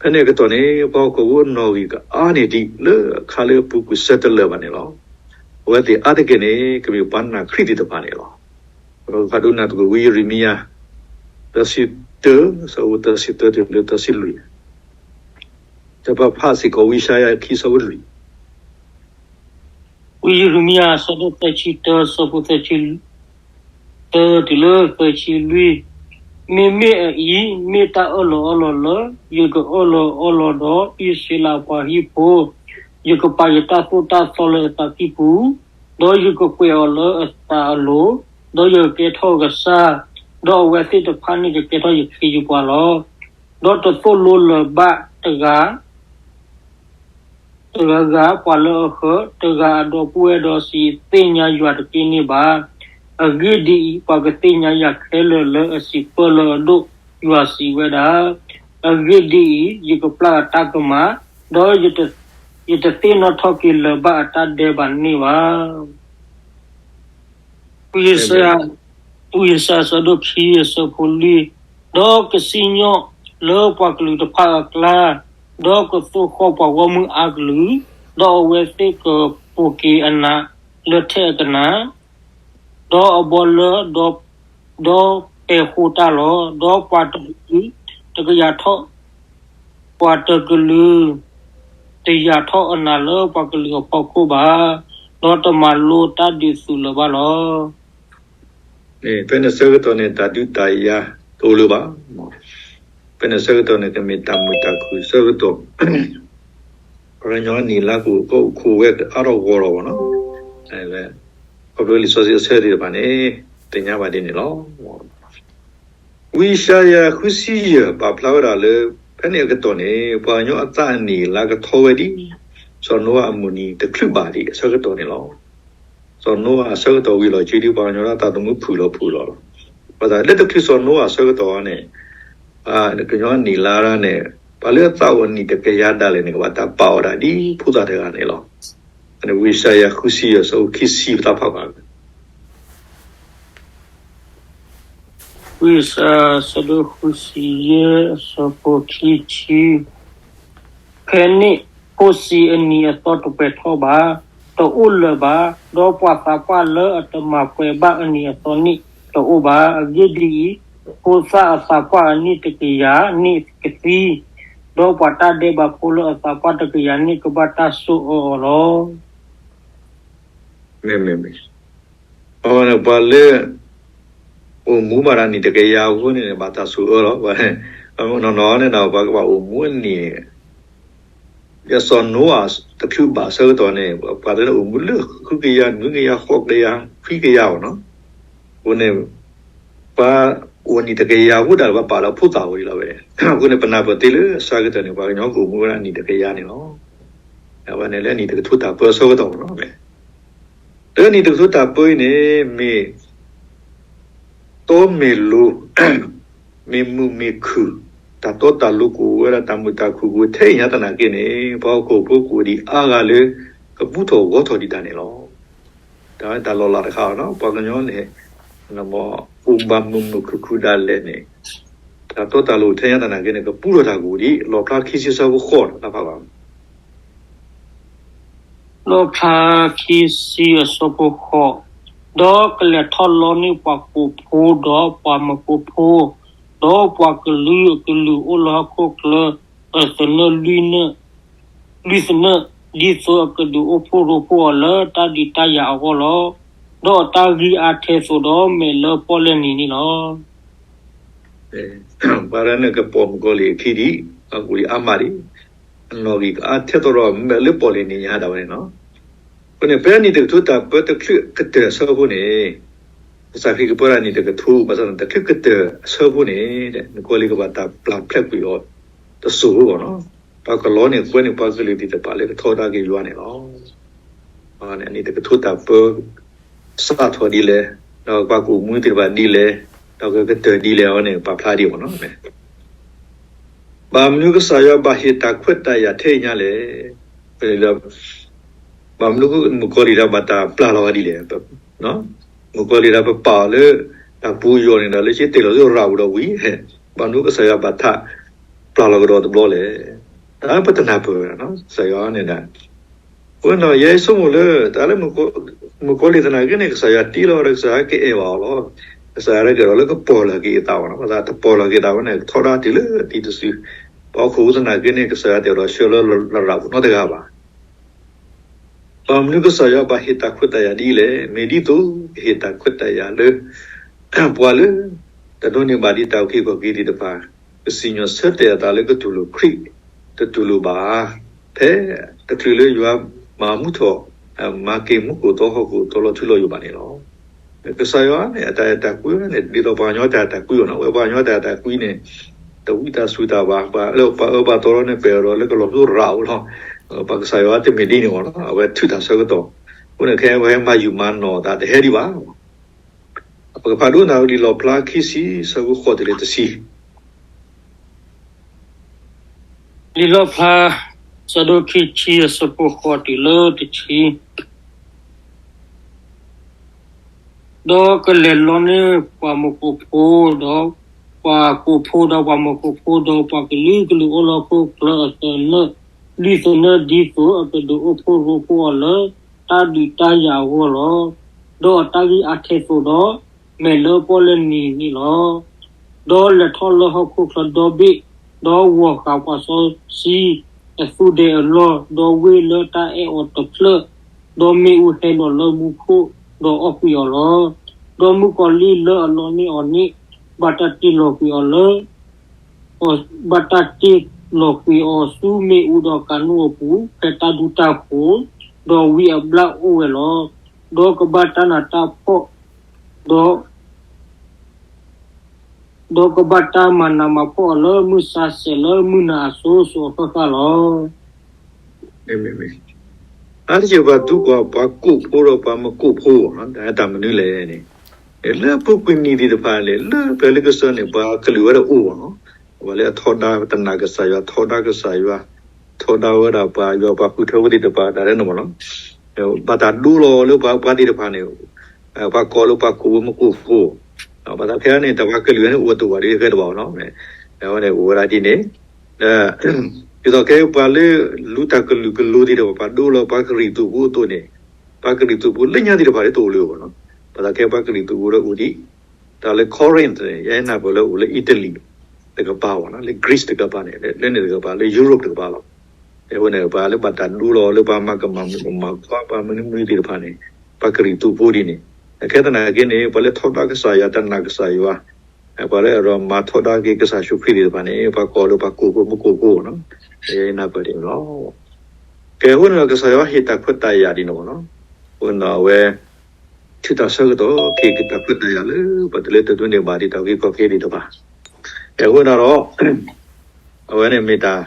ဖဲန့ၣ်အကတီၢ်န့ၣ် ပှၤဟီၣ်ခိၣ်ဖိအနီၣ်ဂံၢ်ကအါန့ၢ်ဒံးလၢအခါလၢအပူၤကွံာ်ဆၢတလၢာ်ဘၣ်န့ၣ်လီၤ. အဝဲသ့ၣ်အါတက့ၢ်န့ၣ် ကမ့ၢ်ပှၤနာ်ခရံာ်သ့ၣ်တဖၣ်န့ၣ်လီၤ. ပကဖးဒိကနၣ်သကိးဝံယံးရမံယၤ သၢဆံတၢ ဆၢဖိသၢဆံတၢတုၤလၢသၢဆံလွံၢ်, တၢ်ပာ်ဖးစ့ၢ်ကီးဝံယၡါယၤခံဆၢဖိလွံၢ် ဝံယံးရမံယၤ အဆၢဒိၣ်သၢဆံတၢ ဆၢဖိသၢဆံတၢတုၤလၢသၢဆံလွံၢ်, မ့မ့ၢ်အအံၤ မ့ၢ်တၢ်အၢၣ်လီၤအီလီၤလၢ ယကအၢၣ်လီၤအီလီၤဒီးအံၣ်စရ့လးပှၤဟံၣ်ဖိ, ယကပာ်ယတၢ်သိၣ်တၢ်သီလၢအသးကံၢ်ပူၤ, ဒီးယကကွဲးအီၤလၢအသးအလိၤ, ဒီးယကကဲထီၣ်အကစၢ်, ဒီးအဝဲသ့ၣ်တဖၣ်န့ၣ်ကကဲထီၣ်ယခ့ယပှၤလီၤ. ဒီးတသိၣ်လိလၢၤဘၣ်တဂၤ တဂၤဂၤ ပှၤလၢအဃၢၤ, တဂၤအဒီပုၢ်ဝဲၢ်ဒီးစံး, သ့ၣ်ညါယွၤတက့ၢ်န့ၣ်ဘၣ်. အဂ့ၢ်ဒ်အံၤ, ပှၤကသ့ၣ်ညါယၤခဲလၢာ်လၢအစံးပၢၢ်လၢအဒိၣ်, ယွၤစံးဝဲဒၣ်. အဂ့ၢ်ဒ်အံၤ, ယကပျၢ်အတၢ်ကမၣ်, ဒီးယတသ့ၣ်နီၣ်ထီၣ်က့ၤလၢၤဘၣ်အတၢ်ဒဲးဘးန့ၣ်ဘၣ်. ဝံယၡါယၤ ဝံယၡါယၤ အဆၢဒိၣ်ခံ အဆၢဖိလွံၢ်, ဒီးကစံၣ်ညီၣ်လၢပှၤကလုာ်တဖၣ်အကျါ, ဒီးကသိၣ်ဃီၣ်ပှၤဂီၢ်မုၢ်အါကလုာ်, ဒီးအဝဲသ့ၣ်ကပိာ်က့ၤအနးလၢထဲအကနၣ်, ဒီးအဘီလၢ ဒီးပဲာ်ဃိတၢ်လီၤ. ဒီးပှၤတကလုာ်တကယၤထီၣ် ပှၤတကလုာ်တယာ်ထီၣ်အနးလၢပှၤကလုာ်အဖီခိၣ်ဘၣ်, ဒီးတမၤလိတၢ်ဒုးသုးလၢၤဘၣ်လီၤ. ဖဲန့ၣ်ဆၢကတီၢ်န့ၣ် တၢ်ဒုးတၢ်ယၤတအိၣ်လၢၤဘၣ်. ဖဲန့ၣ်ဆၢကတီၢ်န့ၣ် ကမ့ၢ်တၢ်မုာ်တၢ်ခုၣ်ဆၢကတီၢ် ပှၤကညီအနံၣ်အလါကအိၣ်ကၢအိၣ်ခိးဝဲအါထီၣ်ဂီၢ်ထီၣ်ဘၣ်နီၤ. ခီဖျိလံာ်စီဆှံအဆၢသ့ၣ်တဖၣ်န့ၣ် သ့ၣ်ညါဘၣ်ဒ်န့ၣ်လီၤ. ဝံယၡါယၤ ဃုဆံယဲၢ် ပာ်ဖျါဝဲဒၣ်လၢ ဖဲန့ၣ်အကတီၢ်န့ၣ် ပှၤကညီအသးအနံၣ်အလါကထီဝဲဒ် စီၤနိအၤအမုၢ်နံၤတချုးဘၣ်ဒံးအဆၢကတီၢ်န့ၣ်လီၤ. စီၤနိအၤအဆၢကတီၢ်ဝံၤလီၤ က့ဒ်ပှၤကညီလၢအသးသမူဖုၣ်လီၤဖုၣ်လီၤလီၤ. ဘၣ်ဆၣ်လၢတချုးစီၤနိအၤအဆၢကတီၢ်န့ၣ် ကညီအနံၣ်အလါန့ၣ် ပှၤလၢအသးအိၣ်အနံၣ်တကယၤဒၣ်လဲာ်န့ၣ် ကဘၣ်တၢ်ပာ်အီၤဒၣ်ဒ်ဖိသၣ်တဂၤန့ၣ်လီၤ. ဝံယၡါယၤ ဃုဆံယဲၢ် အဆၢဖိခံဆံ ပသးဖးဘၣ် ဝံယၡါယၤ အဆၢဒိၣ်ဃုဆံယဲၢ် အဆၢဖိခံဆံ, ဖဲန့ၣ်ဖိဆံးအနံၤအသီတပှဲၤထီၣ်ဘၣ်, တအိၣ်လၢၤဘၣ်, ဒီးပှၤသးပှၢ်လၢအတမၤပှဲၤဘၣ်အနံၤအသီန့ၣ်တအိၣ်ဘၣ်. အဂ့ၢ်ဒ်အံၤ, ဖိသၣ်အသးပှၢ်အနံၣ်တကယၤန့ၣ်ကသံ, ဒီးပှၤတၢ်ဒဲးဘးဖိလၢအသးပှၢ်တကယၤန့ၣ် ကဘၣ်တၢ်ဆိၣ်အၢအီၤလီၤ. မ့မ့ၢ် အဝဲန့ၣ် ပှၤလၢ အိၣ်မူဘၣ်တၢ်နံၣ်တကယၤအဃိန့ၣ် ဘၣ်တၢ်ဆိၣ်အၢလီၤ. နီၢ်နီၢ်န့ၣ်ဒီး ပှၤကဘၣ်အိၣ်မူအနံၣ် စီၤနိအၤတချုးဘၣ်အဆၢကတီၢ်န့ၣ် ပှၤတအိၣ်မူလၢဃုကယၤ နွံကယၤ ဃိးကယၤ ခွံကယၤအီၤနီၤ. အဃိန့ၣ် ပှၤအိၣ်နံၣ်တကယၤဖိဒၣ်လဲာ် ပှၤပာ်လီၤဖိသၣ်ဝံၤလီၤဝဲ. အဃိန့ၣ် ပနၢ်ပၢၢ်သ့လၢအဆၢကတီၢ်န့ၣ် ပှၤကညီကအိၣ်မူဝဲဒၣ်နံၣ်တကယၤန့ၣ်လီၤ. အဝဲန့ၣ်လၢနံၣ်တကထိတၢ်ပၢအဆၢကတီၢ်လီၤ. လၢနံၣ်တကထိတၢ်ပၢအံၤန့ၣ် မ့ၢ် တီမ့ၢ်လိၤ မ့ၢ်မုာ်မ့ၢ်ခုၣ် တၢ်တီတၢ်လိၤကအိၣ်ဝဲဒၣ် တၢ်မုာ်တၢ်ခုၣ်ကအိၣ်ထဲအံၤညါသနာ်က့န့ၣ် ပှၤဟီၣ်ခိၣ်ဖိကအိၣ်ဒံးအါဂၤလၢ ကဘူၣ်ထီၣ်ဂီၢ်ထီၣ်ဒံးတၢ်န့ၣ်လီၤ. တၢ်လီၤလးတခါအီၤနီၤ ပှၤကညီန့ၣ် အိၣ်ဘၣ်မုာ်မုာ်ခုၣ်ခုၣ်ဒၣ်လဲာ်န့ၣ် တၢ်တီတၢ်လိၤထဲအံၤညါသနာ်က့န့ၣ် ကဘူၣ်ထီၣ်တၢ်ကအိၣ်ဒံး လီၣ်ဖျါခံဆံအဆၢဖိဃိး တၢ်ဖးဘၣ် လီၣ်ဖျါခံဆံအဆၢဖိဃိး, ဒီးကလဲၤထီၣ်လီန့ၢ်ပှၤကိးဖိဒီးပှၤမၢကိးဖိ, ဒီးပှၤကလုာ်ကလုာ်အိၣ်လၢဟီၣ်ခိၣ်ချၢ အသနၢၣ် လွံၢ်သနၢၣ်, ဒ်သိးအကဒုးအိၣ်ဖှိၣ်ရိဖှိၣ်အီၤလၢတၢ်ဒုးတၢ်ယၤအဂီၢ်လီၤ. ဒီးအတၢ်ဂံၢ်အါထဲသိးဒီးမဲာ်လၢပီၣ်လဲၣ်နံၤန့ၣ်လီၤ. ပှၤတဂၤန့ၣ်ကပိာ်မုၣ်ကီၤလံၢ်အခံဒံး, အကူၣ်လံအါမးဒံး, အနီၣ်ဂံၢ်ကအါထဲသိးဒီးမဲာ်လၢပီၣ်လဲၣ်နံၤညါဒၣ်ဝဲန့ၣ်လီၤ. အဃိန့ၣ် ဖဲနံၣ်တကထိတၢ်ပၢတချုးကတၢၢ်အဆၢဖိန့ၣ်, ကစၢ်ခရံာ်ကပၢဒၣ်နံၣ်တကထိ ဘၣ်ဆၣ်သနာ်က့ တချုးကတၢၢ်အဆၢဖိန့ၣ် မုၣ်ကီၤလံၢ်ကဘၣ်တၢ်ပျၢ်ဖျဲးကွံာ်အီၤတစိၤဖိဘၣ်နီၤ. တၢ်ကလီန့ၢ်ကွဲန့ၢ်ပှၤကလုာ်သ့ၣ်တဖၣ်လၢကထီဒါက့ၤယွၤန့ၣ်လီၤ. နံၣ်တကထိတၢ်ပၢ စးထီၣ်ဒ်လဲၣ်, ဒီးပှၤကအိၣ်မူသ့ၣ်တဖၣ်ဒ်လဲၣ်, ဒီးကကတၢၢ်ဒ်လဲၣ်အီၤန့ၣ် ပာ်ဖျါဒံးအီၤနီၤ. ဘၣ်မနုၤကစၢ်ယွၤဘၣ်ဟ့ၣ်တၢ်ခွဲးတၢ်ယာ်ထဲအံၤညါလဲၣ်. ဘၣ်မနုၤမုၣ်ကီၤလံၢ်တၢ်ဘၣ်တၢ်ပျၢ်လီၤဂာ်ဒ်လဲၣ်. မုၣ်ကီၤလံၢ်တၢ်ပပာ်အီၤလၢ တၢ်ပူၤယီၤန့ၣ်ဒီး လၢကတဲာ်လီၤဆူရၤဝံၤဒီးဝံၤ, ဘၣ်မနုၤကစၢ်ယွၤဘၣ်တၢ်ပျၢ်လီၤကဒီးတဘျီလဲၣ်. တၢ်ပတနၢ်ပၢၢ်ဝဲဒၣ်နီၤ ကစၢ်ယွၤန့ၣ်ဒၣ် အဃိဒီး ယဲယဆိကမိၣ်လၢ တၢ်လၢမုၣ်ကီၤလံၢ်သနာ်က့န့ၣ် ကစၢ်ယွၤတ့လီၤဒီး ကစၢ်ယွၤကအဲၣ်ဘၣ်အီၤလီၤ. ကစၢ်ယွၤတကဲဒီးလၢကပီၢ်လၢ်က့ၤအသးဘၣ်နီၤ, ဘၣ်ဆၣ်တပီၢ်လၢ်က့ၤအသးဝဲန့ၣ် ထီဒါတုၤလၢတံၤတစု, ပှၤဟီၣ်ခိၣ်ဖိသနာ်က့န့ၣ် ကစၢ်ယွၤတအဲၣ်ဒိးဆှၢလၢလရာ်ပူၤနီတဂၤဘၣ်. ဘၣ်မနုၤကစၢ်ယွၤဘၣ်ဟ့ၣ်တၢ်ခွဲးတၢ်ယာ်ဒ်လဲၣ်. မ့ၢ်ဒ်သိးကဟ့ၣ်တၢ်ခွဲးတၢ်ယာ်လၢ ပှၤလၢ တဒိးန့ၢ်ဘၣ်ဒံးတၢ်အုၣ်က့ၤခီၣ်က့ၤသ့ၣ်တဖၣ် ကစံၣ်ညီၣ်ဆၢတဲာ်အသးလၢကတူၢ်လိာ်ခရံာ် တတူၢ်လိာ်ဘၣ်. ဖဲတချုးလၢယွၤမၤမူထီၣ် မၤက့ၤမူခိၣ်သီဟီၣ်ခိၣ်သီလီၤထူလီၤယိာ်ဘၣ်န့ၣ်လီၤ. ကစၢ်ယွၤန့ၣ် အတၢ်အဲၣ်တၢ်ကွံန့ၣ် ဒ်သိးပှၤကညီတၢ်အဲၣ်တၢ်ကွံအီၤနီၤ, ဝဲပှၤကညီတၢ်အဲၣ်တၢ်ကွံန့ၣ် တဝံတၢ်စူၤတၢ်ဘၣ်, ပှၤလၢပှၤအၢပှၤသီလီၤန့ၣ် ပအဲၣ်ဒိးလၢကလီၤပသီရၤဝဲလီၤ. ပှၤကစၢ်ယွၤတမ့ၢ်ဒ်န့ၣ်အီၤနီၤ, အဝဲထုးတၢ်ဆၢကတီၢ်, အဃိန့ၣ် ခဲအံၤဝဲမၤယုာ်မၤနီၢ်အသးတဟဲဒံးဘၣ်. ပကဖးဒိကနၣ်ဝဲလံာ်လီၣ်ဖျါခံဆံ ဆၢဖိဃိးတုၤလၢတဆံ လံာ်လီၣ်ဖျါ ဆၢဒိၣ်ခံဆံ အဆၢဖိဃိးတုၤလၢတဆံ, ဒီးကလဲၤလီန့ၢ်ပှၤမၢကိးဖိ, ဒီးပှၤကိးဖိဒီးပှၤမၢကိးဖိ, ဒီးပှၤကလုာ်ကလုာ်အိၣ်လၢဟီၣ်ခိၣ်ချၢအသနၢၣ် လွံၢ်သနၢၣ် ဒ်သိးအကဒုးအိၣ်ဖှိၣ်ရိဖှိၣ်အီၤလၢ တၢ်ဒုးတၢ်ယၤအဂီၢ်လီၤ. ဒီးအတၢ်ဂံၢ်အါထဲသိးဒီး မဲာ်လၢပီၣ်လဲၣ်နံၤန့ၣ်လီၤ. ဒီးလဲၤထီၣ်လၢဟီၣ်ခိၣ်ချၢဒီဘ့ၣ်, ဒီးဂီၤဃာ်ပှၤစီဆှံအသူဒဲအလီၢ်, ဒီးဝ့ၢ်လၢတၢ်အဲၣ်အီၤတဖျၢၣ်, ဒီးမ့ၣ်အူဟဲလီၤလၢမူခိၣ်, ဒီးအီၣ်ကွံာ်အီၤလီၤ. ဒီးမုၣ်ကီၤလံၢ်လၢအလီန့ၢ်အီၤန့ၣ် ဘၣ်တၢ်တ့ၢ်လီၤကွံာ်အီၤလၢ ဘၣ်တၢ်တ့ၢ်လီၤကွံာ်အီၤဆူမ့ၣ်အူဒီးကၤနိၣ်အပူၤ ဖဲတၢ်ဒူတၢ်ဃိၤ, ဒီးဝံအဘျၣ်အိၣ်ဝဲလီၤ. ဒီးကဘၣ်တၢ်နးတၢ်ဖှီၣ်, ဒီး ဒီးကဘၣ်တၢ်မၤနးမၤဖှီၣ်အီၤလၢမုၢ်ဆါဆဲးလၢမုၢ်နၤအစိၤစိၤအဃၣ်ဃၣ်လီၤ. အါတက့ၢ်ပှၤသံကွၢ်ပှၤကိးဖိဒီးပှၤမၢကိးဖိ, တၢ်မနုၤလဲၣ်န့ၣ်, လၢအပူၤကွံာ်နံၣ်သ့ၣ်တဖၣ်န့ၣ် လၢပျၢၤလၢကစၢၢ်န့ၣ် ပှၤကလုာ်ဝဲဒၣ်အိၣ်ဘၣ်နီၤ, ပှၤလၢအထီဒါတနာ်ကစၢ်ယွၤ, ထီဒါကစၢ်ယွၤ, ထီဒါဝဲဒၣ်ပှၤယွၤပှၤဃုထၢဝဲသ့ၣ်တဖၣ် တၢ်ဒဲးန့ၣ်မ့ၢ်နီၤ, ဘၣ်တၢ်ဒိလီၤလၢပှၤသ့ၣ်တဖၣ်န့ၣ် ပှၤကိးလၢပှၤကိးဖိမၢကိးဖိ, ဘၣ်ဆၣ်ခဲအံၤန့ၣ် တၢ်ပှၤကလုာ်န့ၣ် အိၣ်တအိၣ်ဘၣ်ဒ်အဃဲတဘၣ်နီၤ, အဝဲန့ၣ်အိၣ်ဝဲဒၣ်ဒ်န့ၣ်, ဒ်သိးကဲပှၤလၢ လူၤတၢ်ကလုာ်ကလိၤသ့ၣ်တဖၣ် ပှၤဒိလီၤပှၤကရံၣ်သူးဖိအသိးန့ၣ်, ပှၤကရံၣ်သူးဖိလၢညါသ့ၣ်တဖၣ်လၢတအိၣ်လၢၤဘၣ်နီၤ, ဘၣ်ဆၣ်ခဲပှၤကရံၣ်သူးဖိလၢအိၣ်ဒံး, တၢ်လၢ Corinth န့ၣ် ယဲနၢ်ပၢၢ်လၢအိၣ်လၢ Italy တကပၤဘၣ်နီၤ, လၢ Greece တကပၤန့ၣ်, လၢန့ၣ်တကပၤ လၢ Europe တကပၤလီၤ. အဃိန့ၣ် ပှၤလၢဘၣ်တၢ်ဒိလီၤလၢပှၤမၤကမၣ်မုၣ်ကမၣ်ခွါ ပှၤမနုၤမနုၤသ့ၣ်တဖၣ်န့ၣ် ပှၤကရံၣ်သူးဖိဒ်န့ၣ်, အခဲသနာ်က့န့ၣ် ပှၤလၢထီဒါကစၢ်ယွၤ တနာ်ကစၢ်ယွၤ, ပှၤလၢအမၤထီဒါက့ၤကစၢ်ယ့ၣ်ၡူးခရံာ်သ့ၣ်တဖၣ်န့ၣ် ပှၤကိးလၢပှၤကိးဖိမၢကိးဖိနီၤ, ယဲနၢ်ပၢၢ်ဒ်န့ၣ်လီၤ. ကဲ အဃိန့ၣ်ဒီး ကစၢ်ယွၤဟ့ၣ်တၢ်ခွဲးတၢ်ယာ်ဒ်န့ၣ်လီၤ. အဃိန့ၣ်ဒီး အဝဲ ထုးထီၣ်ဆၢကတီၢ် ကဟ့ၣ်က့ၤတၢ်ခွဲးတၢ်ယာ်လၢ ပှၤတလၢတဒိးန့ၢ်ဘၣ်ဒံးတၢ်အုၣ်က့ၤခီၣ်က့ၤသ့ၣ်တဖၣ်. ကဲ အဃိန့ၣ်ဒီး အဝဲန့ၣ်မ့ၢ်တၢ်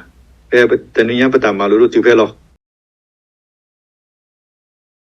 ဖဲတနံၤညါပတၢ်မၤလိာ်ဒိၣ်တုၤဖဲလီၤ.